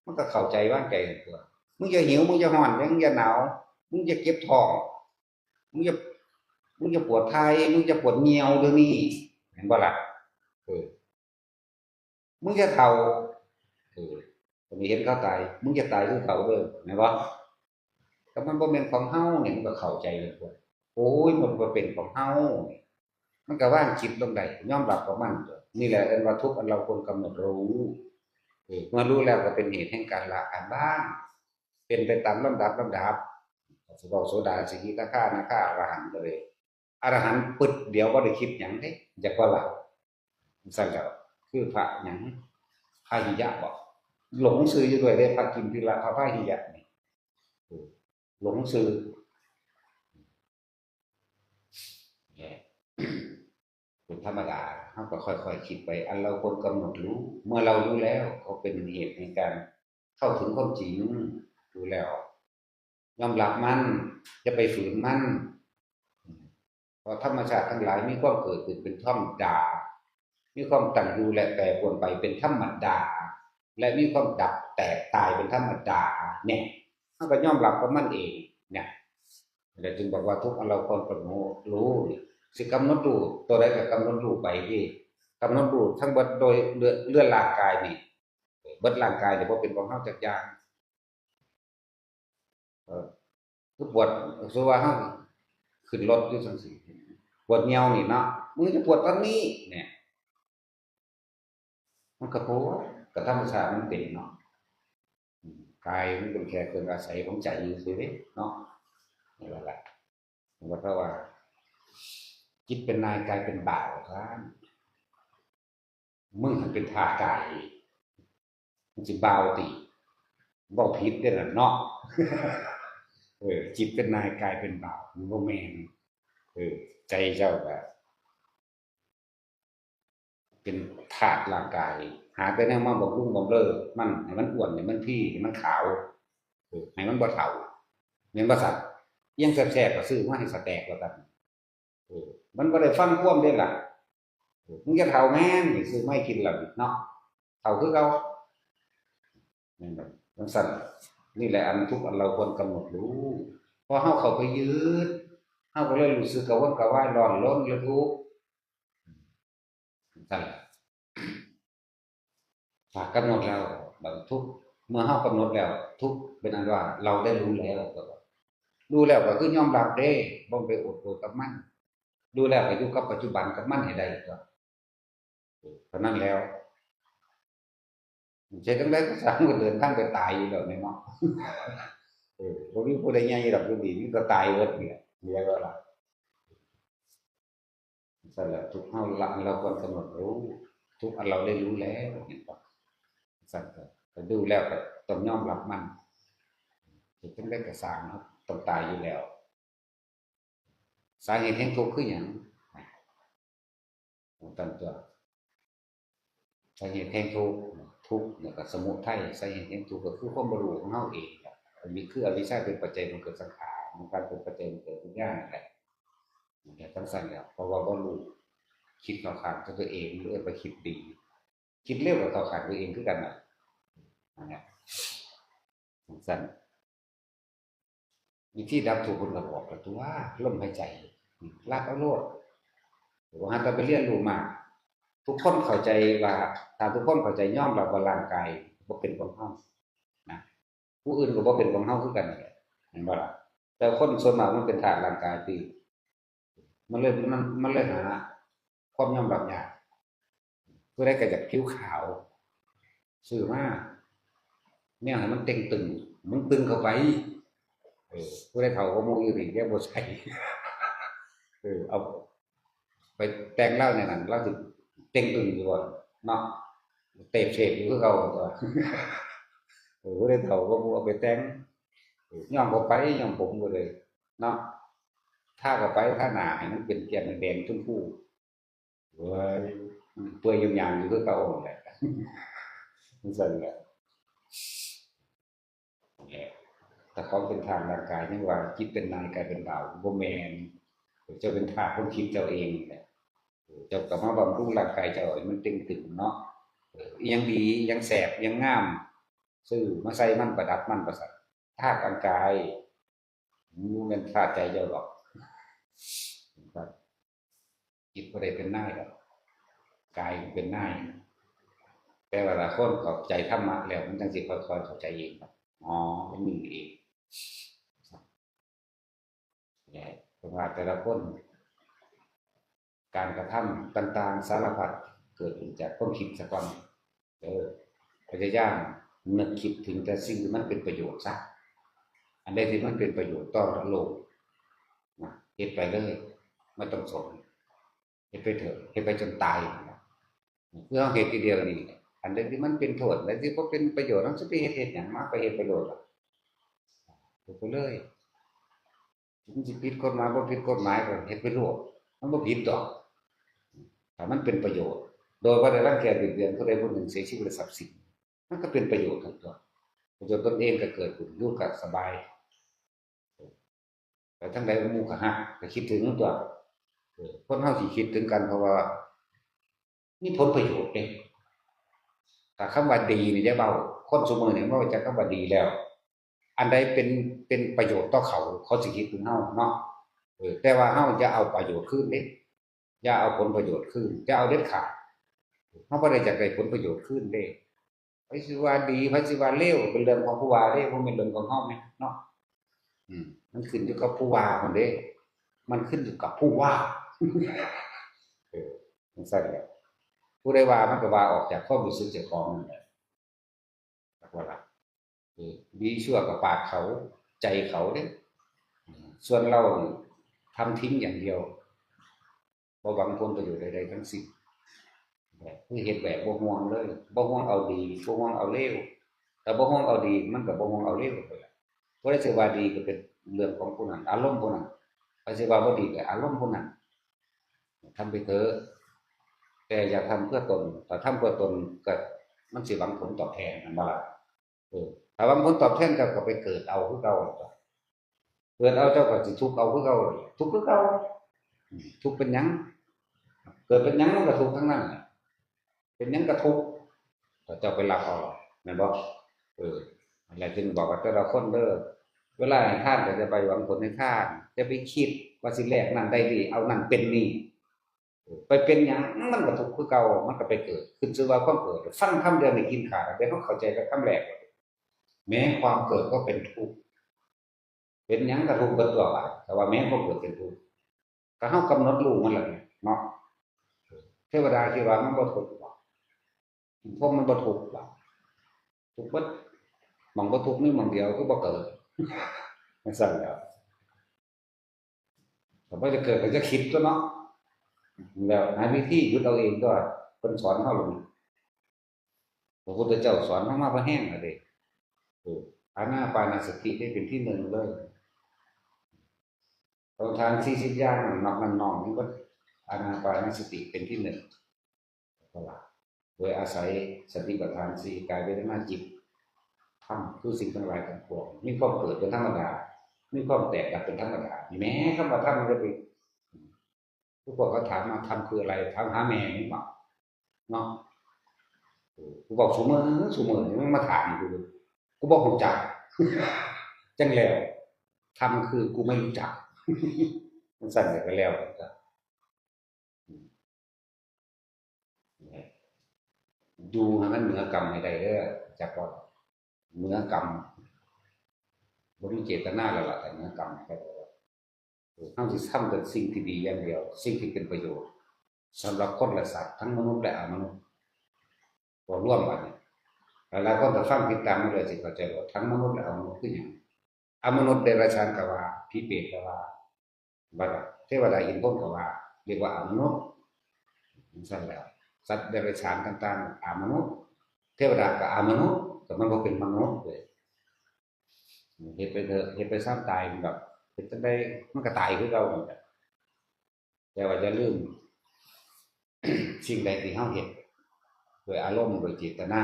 มันก็เข้าใจวางใจกันตัว มึงอย่าหิว มึงอย่าร้อน มึงอย่าหนาว มึงอย่าเจ็บท้อง มึงอย่า มึงอย่าปวดท้าย มึงอย่าปวดเยี่ยวเดี๋ยวนี้ เห็นบ่ล่ะ เออ มึงอย่าเฒ่า เออ มึงเห็นเขาตาย มึงอย่าตายคือเขาเด้อ แม่นบ่ ก็มันบ่แม่นของเฮาเนี่ย มันก็เข้าใจเลยตัว โอ้ย มันบ่เป็นของเฮาเนี่ย มันก็วางจิตลงได้ ยอมรับกับมันตัว นี่แหละเอิ้นว่าทุกข์อันเราควรกำหนดรู้ เออ เมื่อรู้แล้วก็เป็นเหตุแห่งการละการวาง เป็นไปตามลำดับลำดับ สิเว้าโสดา สกิทาคา อนาคา อรหันต์ก็เลย อรหันต์ปึ๊ดเดียวบ่ได้คิดหยังเด้ จักว่าล่ะ จั่งซั่นแหล้ว คือพระหยัง พาหิยะบ่ หลงชื่ออยู่ด้วยเด้ พระกิมพีละ พระพาหิยะนี่ เออ หลงชื่อ เนี่ย เป็นธรรมดา เฮาก็ค่อยๆคิดไป อันเราควรกำหนดรู้ เมื่อเรารู้แล้วก็เป็นเหตุในการเข้าถึงความจริง รู้แล้ว ยอมรับมัน อย่าไปฝืนมัน เพราะธรรมชาติทั้งหลายมีความเกิดขึ้นเป็นธรรมดา มีความตั้งอยู่และแปรปรวนไปเป็นธรรมดา และมีความดับแตกตายเป็นธรรมดา เนี่ย เฮาก็ยอมรับกับมันเอง เนี่ย แล้วจึงบอกว่าทุกข์อันเราควรกำหนดรู้นี่ สิกำหนดรู้ ตัวใดก็กำหนดรู้ไปที่ กำหนดรู้ทั้งเบิดโดยเลือด เลือดร่างกายนี่ เบิดร่างกายนี่บ่เป็นของเฮาจักอย่าง เออ คือปวด สมมุติว่าเฮาขึ้นรถอยู่จั่งซี้ ปวดเยี่ยวนี่เนาะ มึงจะปวดตอนนี้ เนี่ย มันก็ปวด ก็ธรรมชาติมันเป็นเนาะ อืม กายมันเป็นแค่เครื่องอาศัยของใจซื่อๆเด้เนาะ นี่แหละ มันก็เพราะว่า จิตเป็นนาย กายเป็นบ่าวท่าน มึงหันเป็นทาสกาย มันสิบ่าวติ เว้าผิดเด้อนั่นเนาะ เออ จิตเป็นนายกายเป็นบ่าว มันบ่แม่น เออ ใจเจ้าก็เป็นทาสร่างกาย หาแต่แนวมาบำรุงบำเรอมัน ให้มันอ้วน ให้มันพี ให้มันขาว เออ ให้มันบ่เฒ่า แม่นบ่ซั่น อิหยังแซ่บๆก็ซื้อมาให้สะแตกแล้วกัน เออ มันบ่ได้ฟังความเด้ล่ะ เออ มึงจะเฒ่าแม่น ซื้อมาให้กินแล้วเนาะ เฒ่าคือเก่า แม่นบ่ จั่งซั่น นี่แหละอันทุกข์อันเราควรกำหนดรู้ พอเฮาเข้าไปยึด เฮาก็เลยรู้สึกกระวนกระวาย ร้อนรนและทุกข์ จั่งซั่นล่ะ ถ้ากำหนดแล้ว บัดทุกข์ เมื่อเฮากำหนดแล้ว ทุกข์เป็นอันว่าเราได้รู้แล้ว รู้แล้วก็คือยอมรับเด้ บ่ไปอดโกรธกับมัน รู้แล้วก็อยู่กับปัจจุบันกับมันให้ได้ตัว เท่านั้นแล้ว เฮ็ดจั่งใดก็สร้าง ก็เดินทางไปตายอยู่แล้วแม่นเนาะ เออ บ่มีผู้ใดใหญ่ดอกอยู่นี่ มีแต่ตายเบิดนี่แหละ เรียกว่าล่ะ ซั่นแหละ ทุกข์เฮาละ เราควรกำหนดรู้ ทุกข์อันเราได้รู้แล้ว เห็นบ่ ซั่นก็ ก็รู้แล้วก็ต้องยอมรับมัน เฮ็ดจั่งใดก็สร้าง เฮาต้องตายอยู่แล้ว สาเหตุแห่งทุกข์คือหยัง ตั้งตัว สาเหตุแห่งทุกข์ ทุกข์แล้วก็สมุทัย สาเหตุแห่งทุกข์ก็คือความบ่รู้ของเฮาเองครับ อันนี้คืออวิชชาเป็นปัจจัยบังเกิดสังขาร สังขารเป็นปัจจัยบังเกิดวิญญาณนั่นแหละ มันก็จั่งซั่นแหละ เพราะว่าบ่รู้ คิดเข้าข้างตัวเอง เรียกว่าคิดดี คิดเร็วก็เข้าข้างตัวเองคือกันน่ะ นั่นแหละ จั่งซั่น วิธีดับทุกข์เพิ่นก็บอกแล้วตัว ลมหายใจ ลัดเอาโลด บ่หาแต่ไปเรียนรู้มา ทุกคนเข้าใจว่า ถ้าทุกคนเข้าใจยอมรับว่าร่างกายบ่เป็นของเฮานะ ผู้อื่นก็บ่เป็นของเฮาคือกันนั่นแหละ เห็นบ่ล่ะ แต่คนส่วนมากมันเป็นทาสร่างกายติ มันเลย มัน มันเลยหาความยอมรับยาก ผู้ใดก็อยากผิวขาว ซื้อมา แนวให้มันเต่งตึง มึงตึงเข้าไป เออ ผู้ใดเฒ่ากว่าหมู่อยู่นี่ แกบ่ใส่ เออ เอาไปแต่งลาวแนวนั้น ลาวสิเต่งตึงอยู่บ่เนาะ เตะเสกอยู่คือเก่าตัว เออ ผู้ใดเฒ่ากว่าหมู่เอาไปแต่ง เออ ย้อมเข้าไป ย้อมผมก็เลย เนาะ ทาเข้าไป ทาหน้าให้มันเป็นแก้มแดงๆ ชมพู เว้ย เปื่อยยุ่งยางอยู่คือเก่านั่นแหละ จั่งซั่นแหละ แต่ของเป็นทางร่างกายยังว่าจิตเป็นนายกายเป็นบ่าว บ่แม่น เจ้าเป็นทาสของจิตเจ้าเองนี่แหละ เจ้าก็มาบำรุงร่างกายเจ้าให้มันเต่งตึงเนาะ เออ อิหยังดี อิหยังแซ่บ อิหยังงาม ซื้อมาใส่มัน ประดับมัน ว่าซั่น ทาสร่างกาย บ่แม่นทาสใจเจ้าดอก ครับ จิตบ่ได้เป็นนายดอก กายเป็นนาย แต่ว่าถ้าคนเข้าใจธรรมะแล้ว มันจั่งสิค่อยๆเข้าใจเองครับ อ๋อ มันมีเอง เนี่ย เพราะว่าแต่ละคน การกระทำต่างๆสารพัดเกิดขึ้นจากความคิดซะก่อน เออ พยายามนึกคิดถึงแต่สิ่งที่มันเป็นประโยชน์ซะ อันใดที่มันเป็นประโยชน์ต่อโลกนะ เฮ็ดไปเลย ไม่ต้องสน เฮ็ดไปเถอะ เฮ็ดไปจนตายนะ คือเฮาเฮ็ดทีเดียวนี่ อันใดที่มันเป็นโทษ อันใดที่บ่เป็นประโยชน์ เฮาสิไปเฮ็ด เฮ็ดหยังมาไปเฮ็ดประโยชน์ล่ะ เฮ็ดไปเลย มันสิผิดกฎหมาย บ่ผิดกฎหมายก็เฮ็ดไปโลด มันบ่ผิดดอก ถ้ามันเป็นประโยชน์ โดยบ่ได้รังแกเบียดเบียนผู้ใดผู้หนึ่ง เสียชีวิตและทรัพย์สิน มันก็เป็นประโยชน์ทั้งตัว ประโยชน์ตนเองก็เกิดขึ้น อยู่ก็สบาย ไปทางใดหมู่ก็ฮัก ก็คิดถึงตัว เออ คนเฮาสิคิดถึงกัน เพราะว่ามีผลประโยชน์เด้ ถ้าคำว่าดีนี่อย่าเว้า คนซุมื้อนี่เว้าจากคำว่าดีแล้ว อันใดเป็น เป็นประโยชน์ต่อเขา เขาสิคิดถึงเฮาเนาะ เออ แต่ว่าเฮาอย่าเอาประโยชน์คืนเด้ อย่าเอาผลประโยชน์คืน อย่าเอาเด็ดขาด เฮาบ่ได้อยากได้ผลประโยชน์คืนเด้ ไผสิว่าดี ไผสิว่าเลว เป็นเรื่องของผู้ว่าเด้ บ่แม่นเรื่องของเฮาแหมเนาะ อืม มันขึ้นอยู่กับผู้ว่าพุ้นเด้ มันขึ้นอยู่กับผู้ว่า เออ จั่งซั่นแหละ ผู้ใดว่ามันก็ว่าออกจากความรู้สึกเจ้าของนั่นแหละ จักว่าล่ะ เออ ดีชั่วก็ปากเขา ใจเขาเด้ อืม ส่วนเรานี่ทำทิ้งอย่างเดียว บ่หวังผลประโยชน์ใดๆทั้งสิ้น คือเฮ็ดแบบบ่ห่วงเลย บ่ห่วงเอาดี บ่ห่วงเอาเลว ถ้าบ่ห่วงเอาดี มันก็บ่ห่วงเอาเลวไปล่ะ ผู้ใดสิว่าดีก็เป็นเรื่องของผู้นั้น อารมณ์ผู้นั้น ใครสิว่าบ่ดีก็อารมณ์ผู้นั้น ทำไปเถอะ แต่อย่าทำเพื่อตน ถ้าทำเพื่อตนก็มันสิหวังผลตอบแทน แม่นบ่ล่ะ เออ ถ้าหวังผลตอบแทนเจ้าก็ไปเกิดเอาคือเก่า เกิดเอาเจ้าก็สิทุกข์เอาคือเก่า ทุกข์คือเก่า อืม ทุกข์เป็นหยัง เกิดเป็นหยังมันก็ทุกข์ทั้งนั้นแหละ เป็นหยังก็ทุกข์ แต่เจ้าไปรับเอา แม่นบ่ เออ นั่นแหละจึงบอกว่าแต่ละคนเด้อ เวลาให้ทานก็อย่าไปหวังผลให้ทาน อย่าไปคิดว่าสิแลกนั่นได้นี่ เอานั่นเป็นนี่ เออ ไปเป็นหยัง มันก็ทุกข์คือเก่า มันก็ไปเกิด ขึ้นชื่อว่าความเกิด ฟังคำเดียวนี่กินขาด แต่เฮาเข้าใจกับคำแรก แม้ความเกิดก็เป็นทุกข์ เป็นหยังก็ทุกข์เบิดตัวบาด แต่ว่าแม้ความเกิดเป็นทุกข์ ก็เฮากำหนดรู้มันแหละเนาะ เทวดาคิดว่ามันบ่ทุกข์หรอก พรหมมันบ่ทุกข์หรอก ทุกข์เบิด หม่องบ่ทุกข์มีหม่องเดียวคือบ่เกิด จั่งซั่นแหล้ว ถ้าบ่จะเกิดก็จะคิดตั๊วเนาะ แล้วหาวิธีหยุดเอาเองตั๊ว เพิ่นสอนเฮาหรือ พระพุทธเจ้าสอนเฮามาพอแฮงแล้วเด้ เออ อานาปานสติได้เป็นที่หนึ่งเลย เอาทานสี่สิบอย่างนอกนั้นนอกนี้เบิด อานาปานสติเป็นที่หนึ่ง เพราะว่าโดยอาศัยสติปัฏฐานสี่ กายเวทนาจิต ธรรมคือสิ่งทั้งหลายทั้งปวง มีความเกิดเป็นธรรมดา มีความแตกดับเป็นธรรมดา นี่แหม คำว่าธรรมมันก็เป็น ทุกคนก็ถามมา ธรรมคืออะไร ถามหาแม่นี่หว่าเนาะ กูบอกซุมื้อ ซุมื้อนี่มันมาถามกู กูบอกรู้จัก จั่งแล้ว ธรรมคือกูไม่รู้จัก มันสั่นไปแล้วจ้ะ ดูให้มันเหนือกรรมให้ได้เด้อ จักว่าเหนือกรรม บ่มีเจตนาแล้วล่ะ แต่เหนือกรรมให้ได้ เฮาสิทำแต่สิ่งที่ดีอย่างเดียว สิ่งที่เป็นประโยชน์ สำหรับคนและสัตว์ ทั้งมนุษย์และอมนุษย์ ก็รวมกันนี่ หลายๆคนก็ฟังติดตามมาเลยสิเข้าใจว่าทั้งมนุษย์และอมนุษย์คือหยัง อมนุษย์เดรัจฉานก็ว่า ผีเปรตก็ว่า บัดเทวดาอินทร์พรหมก็ว่า เรียกว่าอมนุษย์ จั่งซั่นแหล้ว สัตว์เดรัจฉานต่างๆ อมนุษย์ เทวดาก็อมนุษย์ แต่มันบ่เป็นมนุษย์เลย เฮ็ดไปเถอะ เฮ็ดไปซะ ตายมันก็เป็นจั่งใด มันก็ตายคือเก่านั่นแหละ แต่ว่าอย่าลืม สิ่งใดที่เฮาเฮ็ด ด้วยอารมณ์ ด้วยเจตนา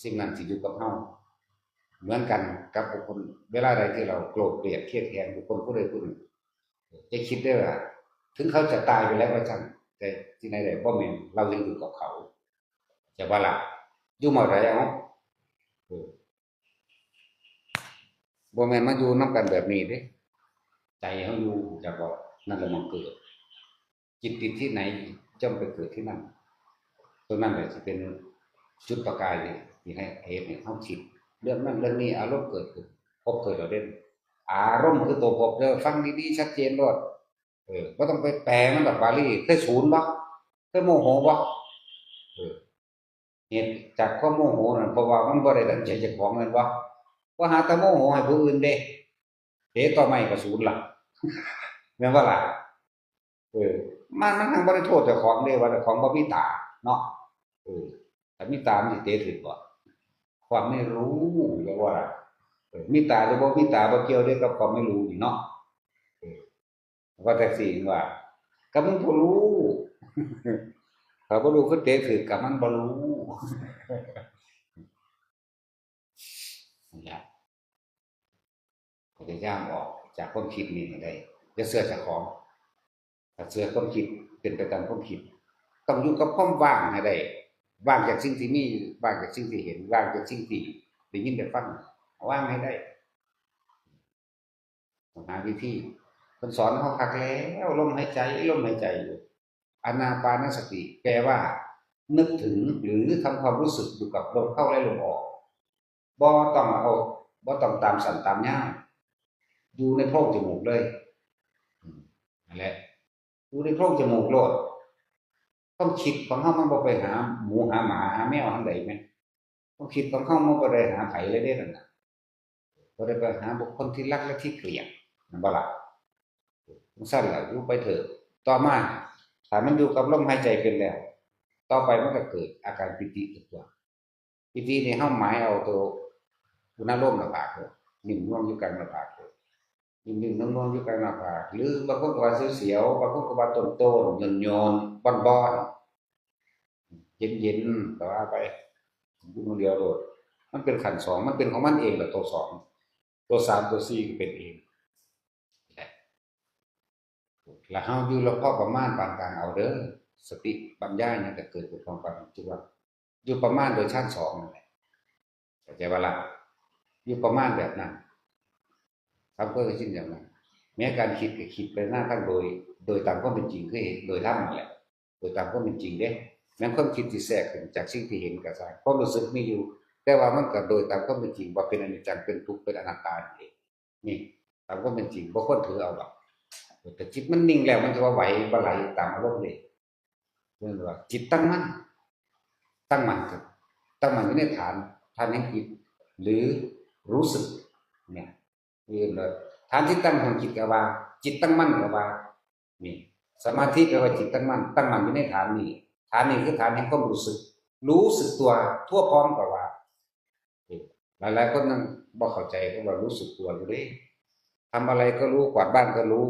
สิ่งนั้นสิอยู่กับเฮา เหมือนกันกับบุคคล เวลาใดที่เราโกรธเกลียดเคียดแค้นบุคคลผู้ใดผู้หนึ่ง จะคิดได้ว่า ถึงเขาจะตายไปแล้วก็ช่าง แต่ที่ไหนได้ บ่แม่น เรายังอยู่กับเขา จะว่าล่ะ อยู่หม่องใด เอ้า เออ บ่แม่นมาอยู่นำกันแบบนี้เด้ ใจเฮาอยู่ จักว่า นั่นแหละหม่องเกิด จิตติดที่ไหน ย่อมไปเกิดที่นั่น ตรงนั้นแหละสิเป็นจุดประกายที่ให้เหตุให้เฮาคิด เรื่องนั้นเรื่องนี้ อารมณ์เกิดขึ้น ภพเกิดแล้วเด้ อารมณ์คือตัวภพเด้อ ฟังดีๆ ชัดเจนโลด เออ บ่ต้องไปแปลมันดอก บาลี เคยสูนบ่ เคยโมโหบ่ เออ เหตุจากความโมโหนั่น เพราะว่ามันบ่ได้ดังใจเจ้าของแม่นบ่ ว่าหาแต่โมโหให้ผู้อื่นเด้ เตะต่อไม้ก็สูนล่ะ แม่นบ่ล่ะ เออ มัน มันทั้งบ่ได้โทษเจ้าของเด้ ว่าเจ้าของบ่มีตาเนาะ เออ ถ้ามีตามันสิเตะถืกบ่ ความไม่รู้ เรียกว่า เออ มีตาหรือบ่มีตาบ่เกี่ยวเด้กับความไม่รู้นี่เนาะ เออ ว่าแต่สิว่า ก็มึงบ่รู้ ถ้าบ่รู้คือเตะถืก ก็มันบ่รู้ นั่นแหละ พยายามออกจากความคิดนี่ให้ได้ อย่าเชื่อเจ้าของ ถ้าเชื่อความคิด เป็นไปตามความคิด ต้องอยู่กับความว่างให้ได้ ว่างจากสิ่งที่มี ว่างจากสิ่งที่เห็น ว่างจากสิ่งที่ได้ยินได้ฟัง ว่างให้ได้ ต้องหาวิธี เพิ่นสอนเฮาคักแล้ว ลมหายใจ ลมหายใจอยู่ อานาปานสติ แปลว่า นึกถึงหรือทำความรู้สึกอยู่กับลมเข้าและลมออก บ่ต้องเอา บ่ต้องตามสั้นตามยาว อยู่ในโพรงจมูกเลย อืม นั่นแหละ อยู่ในโพรงจมูกโลด ความคิดของเฮามันบ่ไปหาหมูหาหมาหาแมวทางใดแหม ความคิดของเฮามันบ่ได้หาไผเลยเด้นั่นน่ะ บ่ได้ไปหาบุคคลที่รักและที่เกลียด แม่นบ่ล่ะ จั่งซั่นล่ะ อยู่ไปเถอะ ต่อมา ถ้ามันอยู่กับลมหายใจเป็นแล้ว ต่อไปมันก็เกิดอาการปีติขึ้นตัว ปีตินี่เฮาหมายเอาตัวอุณาโลมหน้าผากเลยนิ่มนวลอยู่กลางหน้าผากเลยนิ่มๆนวลๆอยู่กลางหน้าผาก หรือบางคนก็ว่าเสียวๆบางคนก็ว่าโตนๆโยนๆบ้อนๆ เย็นๆก็ว่าไป อยู่คนเดียวโลด มันเป็นขั้นสอง มันเป็นของมันเองแหละ ตัวสอง ตัวสาม ตัวสี่ก็เป็นเอง และเฮาอยู่รอบพอประมาณปานกลางเอาเด้อ สติปัญญาเนี่ยจะเกิดขึ้นพร้อมกัน คือว่า อยู่ประมาณโดยชั้นสองนั่นแหละ เข้าใจบ่ล่ะ อยู่ประมาณแบบนั้น ทำความคิดอย่างนั้น แม้การคิดก็คิดไปหน้าทางโดย โดยตามความเป็นจริง คือเห็นโดยธรรมนั่นแหละ โดยตามความเป็นจริงเด้ แม้ความคิดที่แทรกขึ้นจากสิ่งที่เห็นก็ตาม ความรู้สึกมีอยู่ แต่ว่ามันก็โดยตามความเป็นจริง ว่าเป็นอนิจจัง เป็นทุกข์ เป็นอนัตตานั่นเอง นี่ ตามความเป็นจริง บ่ควรถือเอาหรอก แต่จิตมันนิ่งแล้ว มันจะว่าไหวบ่ไหลตามอารมณ์เลย เรียกว่าจิตตั้งมั่น ตั้งมั่นครับ ตั้งมั่นอยู่ในฐาน ฐานแห่งจิต หรือรู้สึก เนี่ย อื่นเลย ฐานที่ตั้งของจิตก็ว่า จิตตั้งมั่นก็ว่า นี่ สมาธิแปลว่าจิตตั้งมั่น ตั้งมั่นอยู่ในฐานนี้ ฐานนี้คือฐานแห่งความรู้สึก รู้สึกตัวทั่วพร้อมก็ว่า หลายๆคนนั่งบ่เข้าใจ ก็ว่ารู้สึกตัวอยู่เด้ ทำอะไรก็รู้ กวาดบ้านก็รู้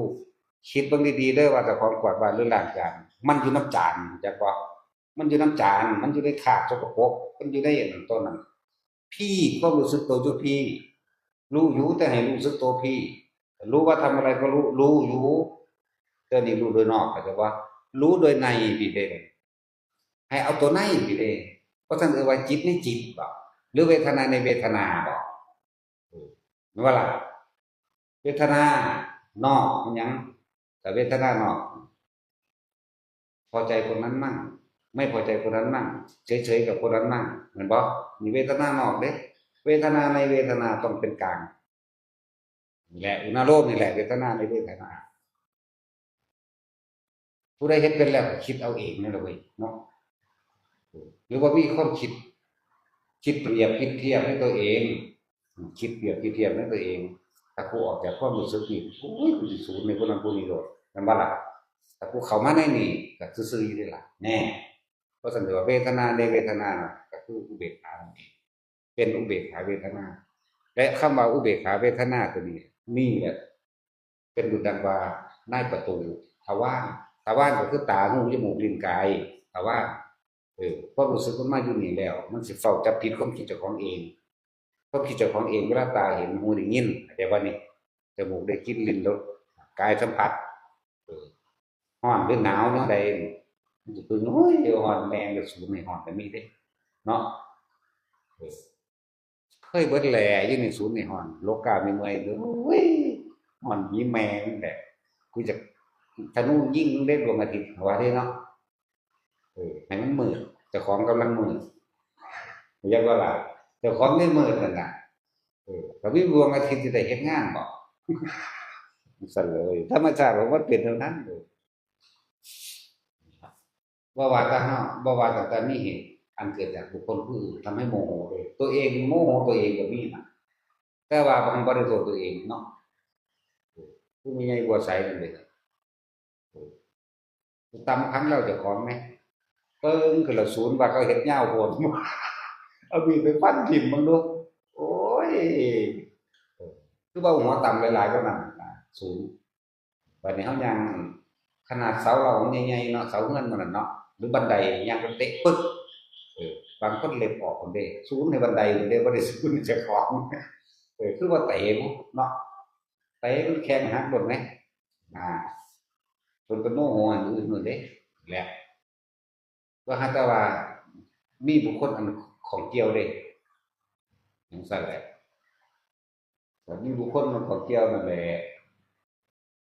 คิดเบิ่งดีๆเด้อ ว่าเจ้าของกวาดบ้านหรือล้างจาน มันอยู่นำจาน จักบ่ มันอยู่นำจาน มันอยู่ในคราบสกปรก มันอยู่ในอันนั้นต้นนั้น พี้ ความรู้สึกตัวอยู่พี้ รู้อยู่ แต่ให้รู้สึกตัวพี้ รู้ว่าทำอะไรก็รู้ รู้อยู่ แต่นี่รู้โดยนอก เข้าใจบ่ รู้โดยในพี้เด้ ให้เอาตัวในพี้เด้ เพราะฉะนั้นเอ่ยว่าจิตในจิตบ่ หรือเวทนาในเวทนาบ่ เออ แม่นบ่ล่ะ เวทนานอกมันหยัง แต่เวทนานอก พอใจคนนั้นมั่ง ไม่พอใจคนนั้นมั่ง เฉยๆกับคนนั้นมั่ง แม่นบ่ นี่เวทนานอกเด้ เวทนาในเวทนาต้องเป็นกลาง นี่แหละ อุณาโลมนี่แหละ เวทนาในเวทนา ผู้ใดเฮ็ดเป็นแล้วก็คิดเอาเองนั่นแหละเว้ยเนาะ หรือว่ามีความคิด คิดเปรียบคิดเทียบในตัวเอง คิดเปรียบคิดเทียบในตัวเอง ถ้าผู้ออกจากความรู้สึกนี่ โอ้ย กูสิสูนในพวกนั้นพวกนี้โลด แม่นบ่ล่ะ ถ้าผู้เข้ามาในนี่ก็ซื่อๆอยู่เด้ล่ะ แน่ เพราะฉะนั้นว่าเวทนาในเวทนา ก็คืออุเบกขานั่นเอง เป็นอุเบกขาเวทนา และคำว่าอุเบกขาเวทนาตัวนี้ นี่แหละ เป็นดุจดังว่าในประตูทวาร ทวารก็คือตา หู จมูก ลิ้น กาย ทวาร เออ ความรู้สึกมันมาอยู่นี่แล้ว มันสิเฝ้าจับผิดความคิดเจ้าของเอง ความคิดเจ้าของเอง เวลาตาเห็น หูได้ยิน เข้าใจบ่นี่ จมูกได้กลิ่น ลิ้นรส กายสัมผัส เออ ร้อนหรือหนาวแนวใดนี่ มันสิเพิ่ง โอ้ย ร้อนแม่งก็สูนให้ร้อนก็มีเด้ เนาะ เออ เคยเบิดแหล่อยู่นี่ สูนให้ฮ้อน โลกามีเมื่อย โอ้ย ฮ้อนหนีแม่มันแหละ กูจะธนูยิงมึงได้ดวงอาทิตย์ ว่าเด้เนาะ เออ ให้มันมืด เจ้าของกำลังมืด เรียกว่าล่ะ เจ้าของได้มืดนั่นน่ะ เออ ถ้ามีดวงอาทิตย์จะได้เฮ็ดงานบ่ ซั่นเลย ธรรมชาติของมันเป็นเท่านั้นเลย บ่ว่าแต่เฮา บ่ว่าตั้งแต่มีเหตุอันเกิดจากบุคคลผู้อื่นทำให้โมโหเลย ตัวเองโมโหตัวเองก็มีนะ แต่ว่ามันบ่ได้โทษตัวเองเนาะ ผู้มีใหญ่บัวใสนั่นเลย ตำครั้งแล้วเจ้าของไหม เปิ้งคือละศูนย์ว่าเขาเฮ็ดยาวโพด เอามีดไปฟันถิ่มมันดู โอ้ย คือว่าหัวต่ำหลายๆก็นั่นนะ ศูนย์ บัดนี้เฮาย่าง ขนาดเสาเรามันใหญ่ๆเนาะ เสาเฮือนมันน่ะเนาะ หรือบันไดย่างไปเตะปึ๊ก เออ บางคนเล็บออกคนเด้ ศูนย์ในบันไดคนเด้ บ่ได้ศูนย์ในเจ้าของ เออ คือว่าเตะมันเนาะ เตะมันแข้งหักโดนไหม อ่า เพิ่นก็โมโหอันอื่นนั่นเด้ แหละ ว่าหาแต่ว่ามีบุคคลอันข้องเกี่ยวเด้ จั่งซั่นแหละ แต่มีบุคคลมันข้องเกี่ยวนั่นแหละ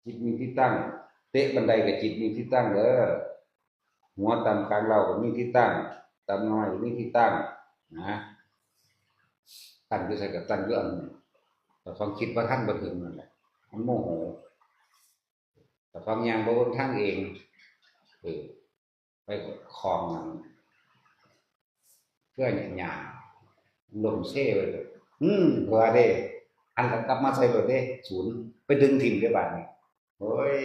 จิตมีที่ตั้ง เตะบันไดก็จิตมีที่ตั้งเด้อ หัวต่ำกลางเราก็มีที่ตั้ง ต่ำน้อยก็มีที่ตั้ง นะ ตั้งอยู่ไสก็ตั้งอยู่อันนั้น แต่ความคิดบ่ทันบ่ถึงนั่นแหละ มันโมโห แต่ความย่างบ่เบิ่งทางเอง เออ ไปของมัน เพื่อนหยาบ ลมเซ่ไปเลย อืม ว่าเด้ อันก็กลับมาใส่รถเด้ ศูนย์ ไปดึงถิ่มได้บาดนี้ โอ้ย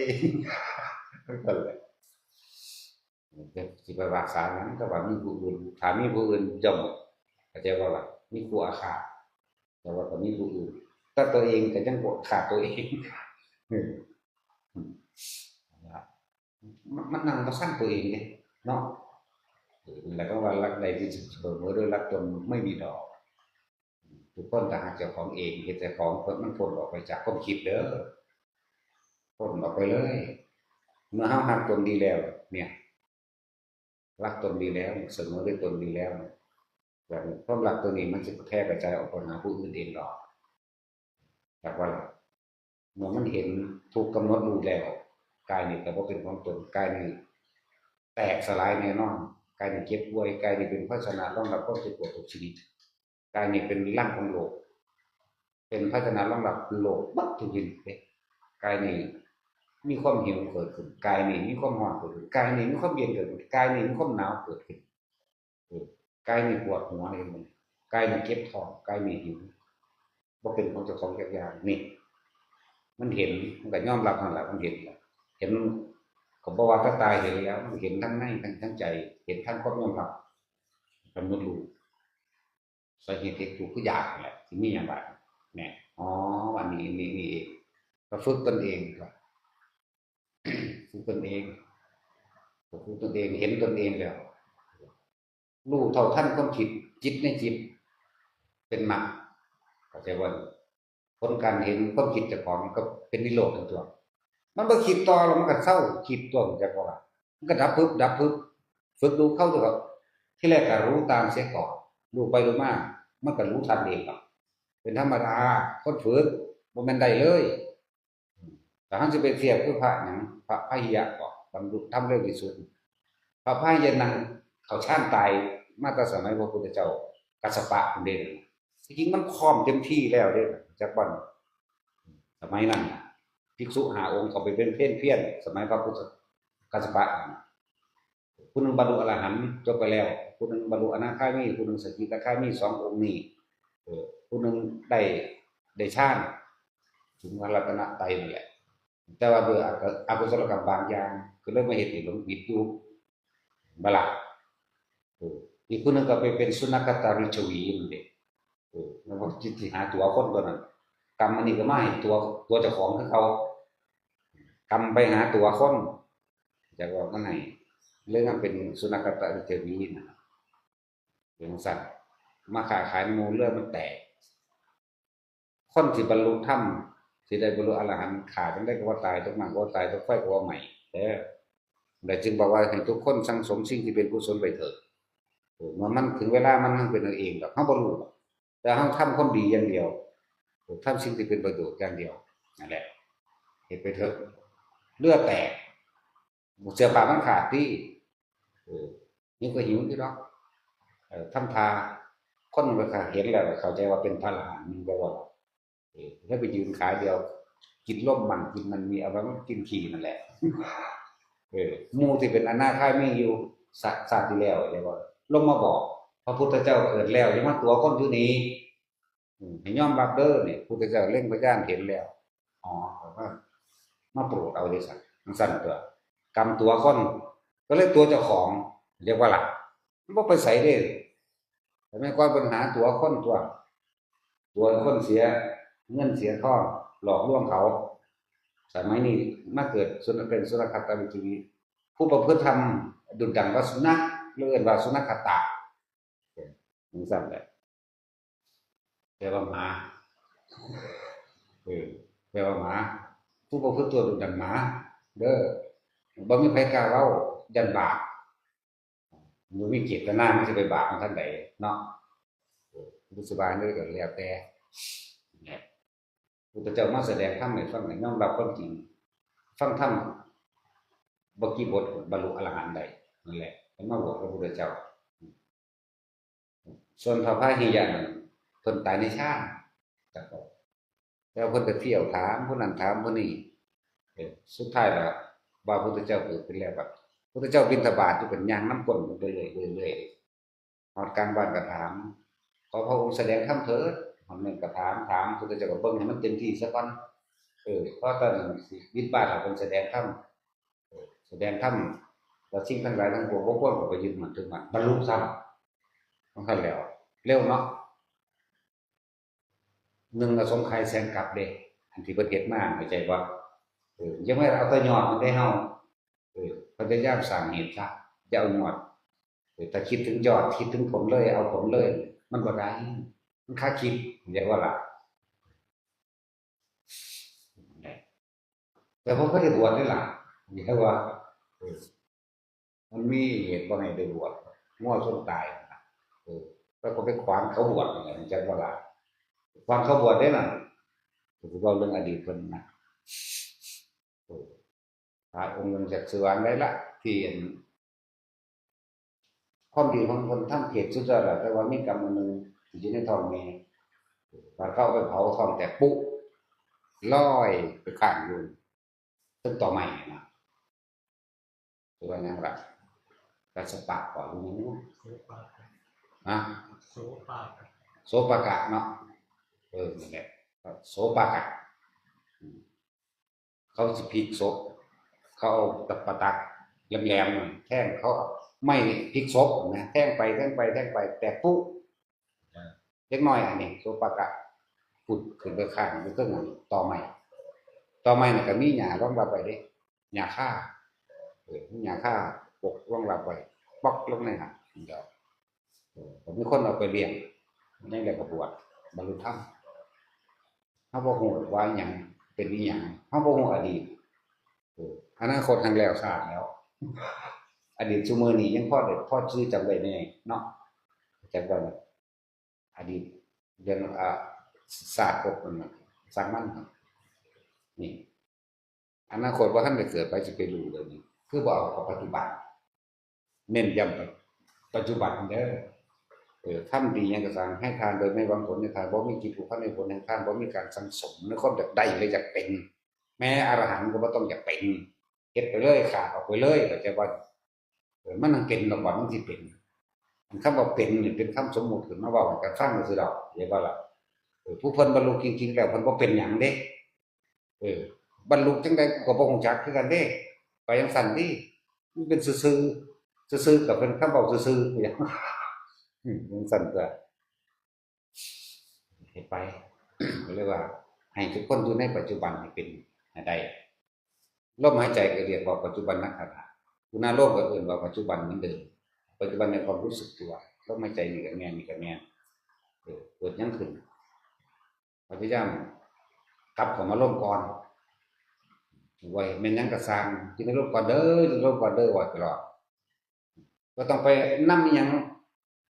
นั่นแหละ สิไปว่าสาหยัง แต่ว่ามีผู้อื่น ถ้ามีผู้อื่นย่อม เข้าใจว่าล่ะ มีผู้อาฆาต แต่ว่าก็มีผู้อื่น แต่ตัวเองก็ยังบ่ฆ่าตัวเอง เออ มัน มันนั่งบ่ซังตัวเองเด้เนาะ เออ นั่นแหละก็ว่ารักใดที่สุดเสมอด้วยรักจนไม่มีดอก ทุกคนก็ฮักเจ้าของเอง เฮ็ดเจ้าของ เพิ่น มันพ้นออกไปจากความคิดเด้อ พ้นออกไปเลย เมื่อเฮาฮักตนดีแล้ว เนี่ย รักตนดีแล้ว เสมอด้วยตนดีแล้ว แบบนี้ความรักตัวนี้มันสิแพร่กระจายออกไปหาผู้อื่นเองดอก จากว่าล่ะ เมื่อมันเห็น ถูกกำหนดรู้แล้ว กายนี่ก็บ่เป็นของตน กายนี่แตกสลายแน่นอน กายนี่เจ็บป่วย กายนี่เป็นภาชนะรองรับความเจ็บปวดทุกชนิด กายนี่เป็นรังของโรค เป็นภาชนะรองรับโรคเบิดทุกชนิดเด้ กายนี่มีความหิวเกิดขึ้น กายนี่มีความร้อนเกิดขึ้น กายนี่มีความเย็นเกิดขึ้น กายนี่มีความหนาวเกิดขึ้น เออ กายนี่ปวดหัวนี่ กายนี่เจ็บท้อง กายนี่หิว บ่เป็นของเจ้าของจักอย่าง นี่ มันเห็น มันก็ยอมรับนั่นแหละ มันเห็นแหละ เห็น ก็บ่ว่าแต่ตาเห็นแล้ว มันเห็นทั้งใน ทั้ง ทั้งใจ เห็นทั้งความยอมรับ กำหนดรู้ สาเหตุแห่งทุกข์คืออยากนั่นแหละ สิมีหยังบาด เนี่ย อ๋อ อันนี้ นี่ นี่เอง ก็ฝึกตนเองครับ ฝึกตนเอง ฝึกตนเอง เห็นตนเองแล้ว รู้เท่าทันความคิด จิตในจิต เป็นมรรค เข้าใจบ่ ผลการเห็นความคิดเจ้าของก็เป็นนิโรธทั้งตัว มันบ่คิดต่อแล้ว มันก็เซาคิดตัว จักว่า มันก็ดับปึ๊บ ดับปึ๊บ ฝึกดูเข้าตัว ทีแรกก็รู้ตามเสียก่อน รู้ไปรู้มา มันก็รู้ทันเองดอก เป็นธรรมดา คนฝึก บ่แม่นได้เลย แต่เฮาสิไปเทียบคือพระหยัง พระพาหิยะบ่ บรรลุธรรมเร็วที่สุด พระพาหิยะนั่งเข้าฌานตายมาแต่สมัยพระพุทธเจ้า กัสสปะพุ้นเด้ ที่จริงมันพร้อมเต็มที่แล้วเด้ จักบ่อน สมัยนั้นน่ะ ภิกษุห้าองค์เข้าไปเป็นเภนเพียร สมัยพระพุทธ กัสสปะ ผู้หนึ่งบรรลุอรหันต์จบไปแล้ว ผู้หนึ่งบรรลุอนาคามี ผู้หนึ่งสกิทาคามี สององค์นี้ เออ ผู้หนึ่งได้ ได้ฌาน ถึงพระรัตนตรัยนั่นแหละ แต่ว่าด้วยอกุ- อกุศลกรรมบางอย่าง ก็เลยมาเฮ็ดให้หลงผิดอยู่ บ่ล่ะ เออ อีกผู้หนึ่งก็ไปเป็นสุนัขตาลิชวีนั่นเด้ เออ แล้วก็คิดสิหาตั๋วคนตัวนั้น กรรมอันนี้ก็มาให้ตั๋ว ตั๋วเจ้าของคือเขา กรรมไปหาตั๋วคน จักว่ามันให้ เลยมาเป็นสุนัขตาลิชวีนะ เป็นจั่งซั้น มาค้าขายนำหมู่ เรือมันแตก คนสิบรรลุธรรม สิได้บรรลุอรหันต์ ฆ่าจั่งใดก็บ่ตาย ตกน้ำก็บ่ตาย ตกไฟก็บ่ไหม้เด้อ และจึงบอกว่าให้ทุกคนสั่งสมสิ่งที่เป็นกุศลไว้เถิด เออ เมื่อมันถึงเวลามัน มันเป็นเอาเองดอก เฮาบ่รู้ดอก แต่เฮาทำความดีอย่างเดียว เออ ทำสิ่งที่เป็นประโยชน์อย่างเดียว นั่นแหละ เฮ็ดไปเถอะ เรือแตก เสื้อผ้ามันขาดติ เออ หิวก็หิวอยู่ดอก เออ ทำท่า คนมันก็เห็นแล้วก็เข้าใจว่าเป็นพระอรหันต์ มันก็ว่า เออ แล้วไปยืนขาเดียว กินลมมัน กินมันมี เอาไว้มันกินขี้นั่นแหละ เออ หมู่ที่เป็นอนาคามีอยู่ ชา- ชาติที่แล้ว เรียกว่า ลงมาบอก พระพุทธเจ้าเกิดแล้ว อย่ามาตั๋วคนอยู่นี่ อืม ให้ยอมรับเด้อนี่ พุทธเจ้าเล็งพยานเห็นแล้ว อ๋อ มา มาโปรดเอาเด้อซั่น จั่งซั้นตัว กรรมตั๋วคน ก็เลยตั๋วเจ้าของ เรียกว่าหลัก มันบ่ไปไสเด้ แต่แม่ก่อนเพิ่นหาตั๋วคนตัว ตั๋วคนเสียเงินเสียทอง หลอกลวงเขา สมัยนี้มาเกิดสุน- เป็นสุนัขตาลิชวี ผู้ประพฤติธรรมดุจดั่งว่าสุนัข หรือเอิ้นว่าสุนัขตา จั่งซั้นแหละ แปลว่าหมา เออ แปลว่าหมา ผู้ประพฤติตัวดุจดั่งหมา เด้อ บ่มีใครกล้าเว้า ย้านบาป บ่มีเจตนา มันสิไปบาปมันทางใดเนาะ เออ รู้สึกว่าเด้อ ก็แล้วแต่ เนี่ย พุทธเจ้ามาแสดงธรรมให้ฟัง ให้ยอมรับความจริง ฟังธรรม บ่กี่บท บรรลุอรหันต์ได้ นั่นแหละ เพิ่นมาบอกพระพุทธเจ้า ส่วนพระพาหิยะนั่น เพิ่นตายในฌาน แล้วเพิ่นก็เที่ยวถามผู้นั้นถามผู้นี้ เออ สุดท้ายแล้วว่าพุทธเจ้าเกิดขึ้นแล้ว บัดพุทธเจ้าบิณฑบาตอยู่ เพิ่นย่างนำก้นเพิ่นไปเรื่อยๆ เรื่อยๆ ฮอดกลางบ้านก็ถาม ขอพระองค์แสดงธรรมเถิด ฮอดเมืองก็ถาม ถาม พุทธเจ้าก็เบิ่งให้มันเต็มที่ซะก่อน เออ พอตอนนั้นสิบิณฑบาตแล้วเพิ่นแสดงธรรม เออ แสดงธรรม แล้วสิ่งทั้งหลายทั้งปวงบ่ควรเข้าไปยึดมั่นถือมั่น บรรลุธรรม มันคันแล้ว เร็วเนาะ หนึ่งอสงไขยแสนกัปเด้ อันที่เพิ่นเฮ็ดมา เข้าใจบ่ เออ อย่ามาเอาแต่ยอดมันได้เฮา เออ พยายามสร้างเหตุซะ อย่าเอายอด เออ ถ้าคิดถึงยอด คิดถึงผลเลย เอาผลเลย มันบ่ได้ มันคาคิด เรียกว่าล่ะ แต่ผมก็ได้บวชนี่ล่ะ เรียกว่า เออ มันมีเหตุบ่ให้ได้บวช งัวชนตายนะ เออ แล้วก็ไปขวางเขาบวชนี่แหละ จักบ่ล่ะ ขวางเขาบวชได้น่ะ ผมเว้าเรื่องอดีตเพิ่นนะ เออ พระองค์หนึ่งจักสิวางได้ละ ที่อัน ความดีของคนทำเขตสุดยอดแล้ว แต่ว่ามีกรรมอันหนึ่งที่อยู่ในท้องแม่ บาดเขาเอาไปเผาท้องแตกปุ๊ ลอยไปค้างอยู่เทิงตอไม้นะ คือว่าหยังล่ะ กัสสปะบ่ หรือหยัง โสปากะ ฮะ โสปากะ โสปากะเนาะ เออ นั่นแหละ โสปากะ อืม เขาสิพลิกศพ เขาเอาตะปะตักแหลมๆ แทง เขาเอาไม้นี่พลิกศพนะ แทงไป แทงไป แทงไป แตกปุ๊ เด็กน้อยอันนี้ โสปากะ ผุดขึ้นไปค้างอยู่เทิงอันตอไม้ ตอไม้น่ะก็มีหญ้ารองรับไว้เด้ หญ้าคา เออ มีหญ้าคาปกรองรับไว้ ป๊อกลงในหั้น เดี๋ยว เออ ก็มีคนเอาไปเลี้ยง ในแล้วก็บวช บรรลุธรรม เฮาบ่ฮู้ว่าอิหยังเป็นอิหยัง เฮาบ่ฮู้อดีต เออ อนาคตหั้นแล้วซ่าแล้ว อดีตซุมื้อนี้ยังพอได้ พอชื่อจำได้แน่เนาะ จักว่าอดีตเรื่อง อ่า ชาติภพมันน่ะ ช่างมันครับ นี่ อนาคตบ่ทันได้เกิด ไผสิไปรู้เรื่องนี้ คือบ่เอาเข้าปัจจุบัน เน้นย้ำปัจจุบันเด้อ เออ ทำดีหยังก็ซ่าง ให้ทานโดยไม่หวังผลให้ทาน บ่มีจิตผูกพันในผลให้ทาน บ่มีการสั่งสมในความอยากได้และอยากเป็น แม้อรหันต์ก็บ่ต้องอยากเป็น เฮ็ดไปเลย ขาดออกไปเลย เข้าใจบ่ เออ มันต้องเป็นดอกบัด มันสิเป็น อันคำว่าเป็นนี่เป็นคำสมมุติขึ้นมาเว้าให้กันฟังซื่อๆดอก เข้าใจบ่ล่ะ เออ ผู้เพิ่นบรรลุจริงๆแล้วเพิ่นบ่เป็นหยังเด้ เออ บรรลุจั่งใดกูก็บ่ฮู้จักคือกันเด้ ไปจั่งซั้นติ มันเป็นซื่อๆ ซื่อๆ ก็เป็นคำเว้าซื่อๆ คือหยัง อืม จั่งซั้นตัว เฮ็ดไป ก็เลยว่า ให้ทุกคนอยู่ในปัจจุบันให้เป็นให้ได้ ลมหายใจก็เรียกว่าปัจจุบันขณะ อุณาโลมก็เอิ้นว่าปัจจุบันเหมือนเดิม ปัจจุบันในความรู้สึกตัว ลมหายใจนี่ก็แม่น นี่ก็แม่น เออ เกิดหยังขึ้น พยายามกลับเข้ามาลมก่อน ว่าแม่นหยังก็ซ่าง อยู่ในลมก่อนเด้อ อยู่ในลมก่อนเด้อ ว่าตลอด บ่ต้องไปนำอิหยัง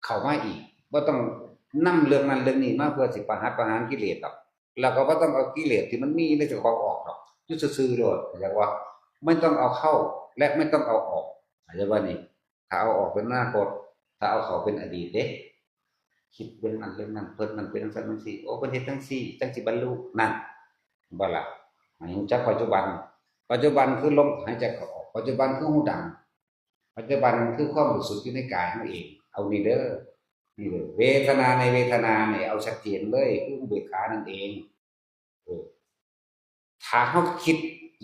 เข้ามาอีก บ่ต้องนำเรื่องนั้นเรื่องนี้มาเพื่อสิประหัตประหารกิเลสดอก แล้วก็บ่ต้องเอากิเลสที่มันมีในเจ้าของออกดอก อยู่ซื่อๆโลด เรียกว่าไม่ต้องเอาเข้าและไม่ต้องเอาออก เข้าใจบ่นี่ ถ้าเอาออกเป็นอนาคต ถ้าเอาเข้าเป็นอดีตเด้ คิดเรื่องนั้นเรื่องนั้น เพิ่นนั่นเป็นจั่งซั้นจั่งซี้ โอ้ เพิ่นเฮ็ดจั่งซี้ จั่งสิบรรลุ นั่น บ่ล่ะ ให้รู้จักปัจจุบัน ปัจจุบันคือลมหายใจเข้าออก ปัจจุบันคือฮูดัง ปัจจุบันคือความรู้สึกอยู่ในกายเฮาเอง เอานี่เด้อ นี่เด้อ เวทนาในเวทนาเนี่ย เอาชัดเจนเลย คืออุเบกขานั่นเอง เออ ถ้าเฮาคิด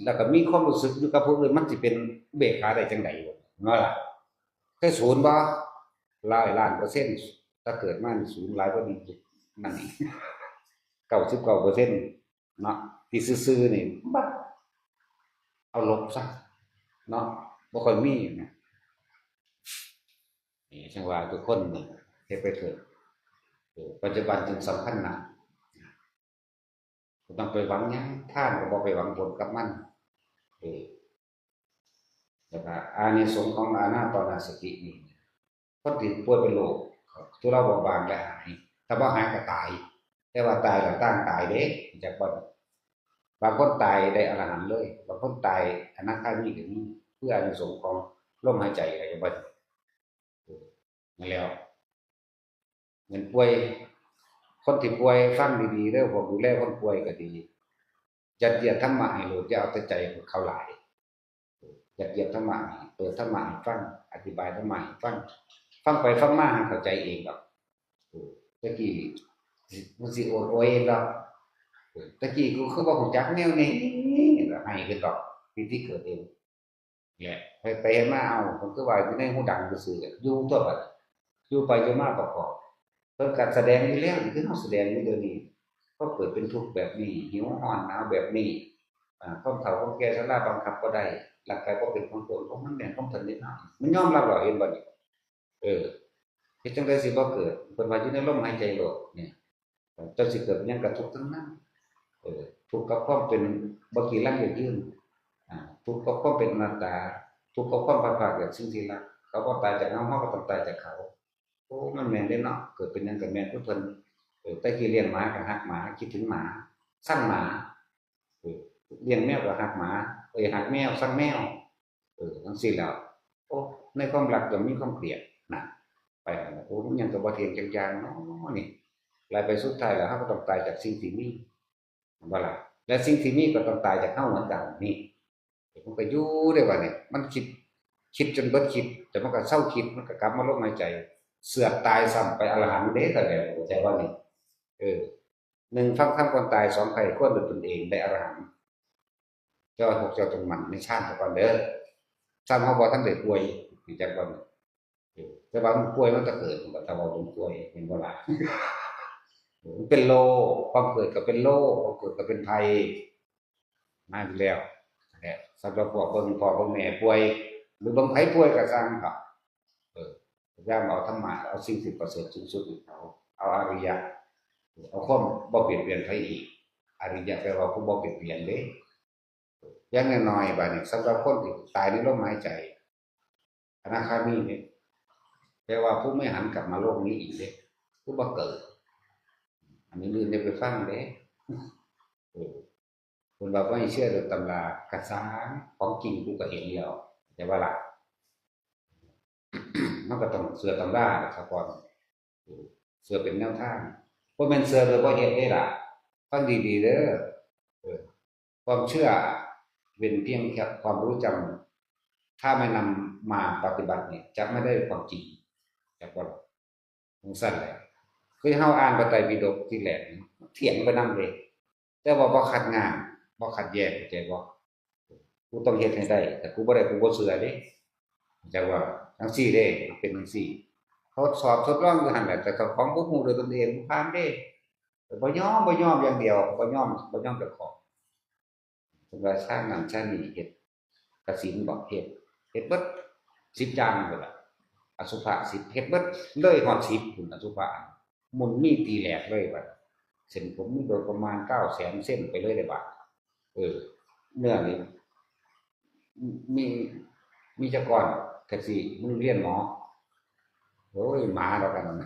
แล้วก็มีความรู้สึกอยู่กับผู้อื่น มันสิเป็นอุเบกขาได้จั่งใดวะ เนาะล่ะ เคยศูนย์บ่ ร้อยล้านเปอร์เซ็นต์ ถ้าเกิดมานี่ศูนย์หลายกว่านี้ นั่นนี่ เก้าสิบเก้าเปอร์เซ็นต์ เนาะ ที่ซื่อๆนี่ บัด เอาลบซะ เนาะ บ่ค่อยมีนะ นี่ จั่งว่าทุกคนนี่ เฮ็ดไปเถิด เออ ปัจจุบันจึงสำคัญนะ บ่ต้องไปหวังหยัง ทานก็บ่ไปหวังผลกับมัน เออ แล้วก็อานิสงส์ของอานาปานสตินี่ คนที่ป่วยเป็นโรคทุเลาเบาบางและหาย ถ้าบ่หายก็ตาย แต่ว่าตายก็ต่างตายเด้ จักบ่ บางคนตายได้อรหันต์เลย บางคนตายอนาคามีก็มี คืออานิสงส์ของลมหายใจ เข้าใจบ่ นั่นแหล้ว เหมือนป่วย คนที่ป่วยฟังดีๆเด้อ พวกดูแลคนป่วยก็ดี ยัดเยียดธรรมะให้โลด อย่าเอาแต่ใจเขาหลาย ยัดเยียดธรรมะให้ เปิดธรรมะให้ฟัง อธิบายธรรมะให้ฟัง ฟังไปฟังมาหั้นเข้าใจเองดอก ตะกี้มันสิโอดโอยดอก ตะกี้กูคือบ่ฮู้จักแนวนี้ แล้วให้ขึ้นดอก ที่ที่เกิดเอง แหละ ไปไปเห็นมา เอา ผมคือว่าอยู่ในหูดังซื่อๆอยู่ตัวบัด อยู่ไปอยู่มาประกอบ เพิ่นก็แสดงอยู่แล้ว คือเฮาแสดงอยู่เดี๋ยวนี้ ก็เกิดเป็นทุกข์แบบนี้ หิวร้อนหนาวแบบนี้ อ่า ความเฒ่าความแก่ชราบังคับบ่ได้ ร่างกายบ่เป็นของตน เพราะมันแม่นของเพิ่นนี่เนาะ มันยอมรับแล้ว เห็นบ่นี่ เออ เฮ็ดจั่งใดสิบ่เกิด เพิ่นว่าอยู่ในลมหายใจโลดเนี่ย เจ้าสิเกิดเป็นหยังก็ทุกข์ทั้งนั้น เออ ทุกข์กับความเป็นบ่กีรังยั่งยืน อ่า ทุกข์กับความเป็นอนัตตา ทุกข์กับความพลัดพรากจากสิ่งที่รัก เขาก็ตายจากเฮา เฮาก็ต้องตายจากเขา โอ้ มันแม่นเด้เนาะ เกิดเป็นหยังก็แม่นคือเพิ่น เออ แต่กี้เลี้ยงหมาก็ฮักหมา คิดถึงหมา ซังหมา เออ เลี้ยงแมวก็ฮักหมา เอ้ย ฮักแมว ซังแมว เออ จั่งซี้แหล้ว โอ้ ในความรักก็มีความเกลียดนะ ไปหั่นล่ะ โอ้ มันหยังก็บ่เที่ยงจักอย่างเนาะนี่ แล้วไปสุดท้ายแล้วเฮาก็ต้องตายจากสิ่งที่มี เห็นบ่ล่ะ และสิ่งที่มีก็ต้องตายจากเฮาเหมือนกันนี่ มันก็อยู่ได้ว่าเนี่ย มันคิด คิดจนเบิดคิด แต่มันก็เซาคิด มันก็กลับมาลมหายใจ เสือกตายซ้ำไปอรหันต์เด้ แต่แบบเข้าใจว่านี่ เออ หนึ่งฟังธรรมก่อนตาย สองใคร่ครวญด้วยตนเองได้อรหันต์ เจ้าพวกเจ้าจงหมั่นในฌานซะก่อนเด้อ ฌานเฮาบ่ทันได้ป่วย รู้จักบ่ เออ แต่ว่ามันป่วยมันก็เกิด มันก็ถ้าว่ามันป่วย เห็นบ่ล่ะ เออ มันเป็นโรค ความเกิดก็เป็นโรค ความเกิดก็เป็นภัย มาอีกแล้ว แหละ สำหรับพวกเบิ่งพ่อเบิ่งแม่ป่วย หรือเบิ่งไผป่วยก็ซ่างก็ เออ พยายามเอาธรรมะ เอาสิ่งที่ประเสริฐสูงสุดให้เขา เอาอริยะ เอาความบ่เบียดเบียนไผอีก อริยะแปลว่าผู้บ่เบียดเบียนเด้ อย่างน้อยๆ บาดนี้ สำหรับคนที่ตายในลมหายใจ อนาคามีเนี่ย แปลว่าผู้ไม่หันกลับมาโลกนี้อีกเด้ ผู้บ่เกิด อันนี้อื่นได้ไปฟังเด้ เออ เพิ่นว่าบ่ให้เชื่อเรื่องตำรา กะซ่าง ของจริงกูก็เห็นแล้ว เข้าใจบ่ล่ะ มันก็ต้องเชื่อตำราล่ะครับก่อน เออ เชื่อเป็นแนวทาง บ่แม่นเชื่อโดยบ่เฮ็ดเด้ล่ะ ฟังดีๆ เด้อ เออ ความเชื่อเป็นเพียงแค่ความรู้จำ ถ้าไม่นำมาปฏิบัติเนี่ย จะไม่ได้ความจริง จักบ่ล่ะ จั่งซั้นแหละ คือเฮาอ่านพระไตรปิฎกทีแรกนี่ เถียงไปนำเด้ แต่ว่าบ่ขัดง่าง บ่ขัดแย้ง เข้าใจบ่ กูต้องเฮ็ดให้ได้ แต่กูบ่ได้ กูบ่เชื่อเด้ จักว่า จั่งซี้เด้ เป็นจั่งซี้ ทดสอบทดลองอยู่หั่นแหละ แต่เจ้าของบ่ฮู้ด้วยตนเอง บ่ผ่านเด้ บ่ยอม บ่ยอมอย่างเดียว บ่ยอม บ่ยอมเจ้าของ เพิ่นว่าซ่างนั่นซ่างนี่ เฮ็ดกสิณบอก เฮ็ด เฮ็ดเบิด สิบอย่างพุ้นล่ะ อสุภะสิบ เฮ็ดเบิด เลยฮอดสิบพุ้น อสุภะ หมุนมีตีแหลกเลยบัด เส้นผมมีโดยประมาณเก้าแสนเส้นไปเลยเด้บัด เออ เนื้อนี่ มี มีจักก้อน จั่งซี้ มึงเรียนหมอ โอ้ย หมาดอกอันนั้น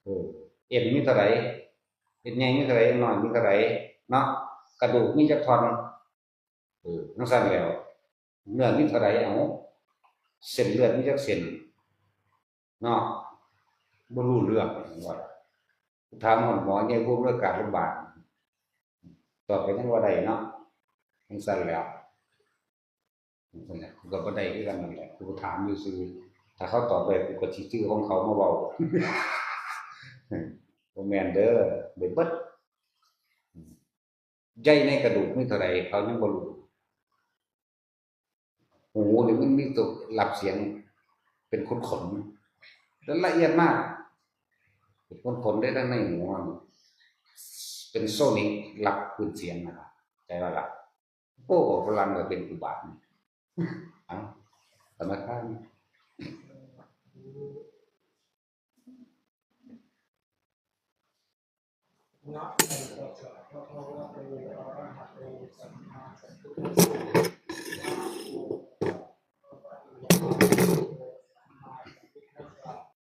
เออ เอ็นมีเท่าใด เอ็นใหญ่มีเท่าใด เอ็นน้อยมีเท่าใด เนาะ กระดูกมีจักท่อน เออ จั่งซั้นแหล้ว เนื้อมีเท่าใด เอ้า เส้นเลือดมีจักเส้น เนาะ บ่รู้เรื่องว่า ถามฮอดหมอใหญ่ผู้อำนวยการโรงพยาบาล ตอบไปยังว่าได้เนาะ จั่งซั้นแหล้ว จั่งซั้นแหละ กูก็บ่ได้คือกันนั่นแหละ กูถามซื่อๆ ถ้าเขาตอบได้ กูก็สิซื้อของเขามาเว้า บ่แม่นเด้อ ได้เบิด ใยในกระดูกมีเท่าใด เขายังบ่รู้ หูนี่มันมีตัวรับเสียง เป็นขนๆ แล้วละเอียดมาก เป็นขนๆ ได้ทั้งในหัวนี่ เป็นโซนิกรับคลื่นเสียงนะครับ ใจว่าล่ะ โอ้ ฝรั่งก็เป็นอุบาทนี่ เอ้า ธนาคาร นะโมตัสสะภะคะวะ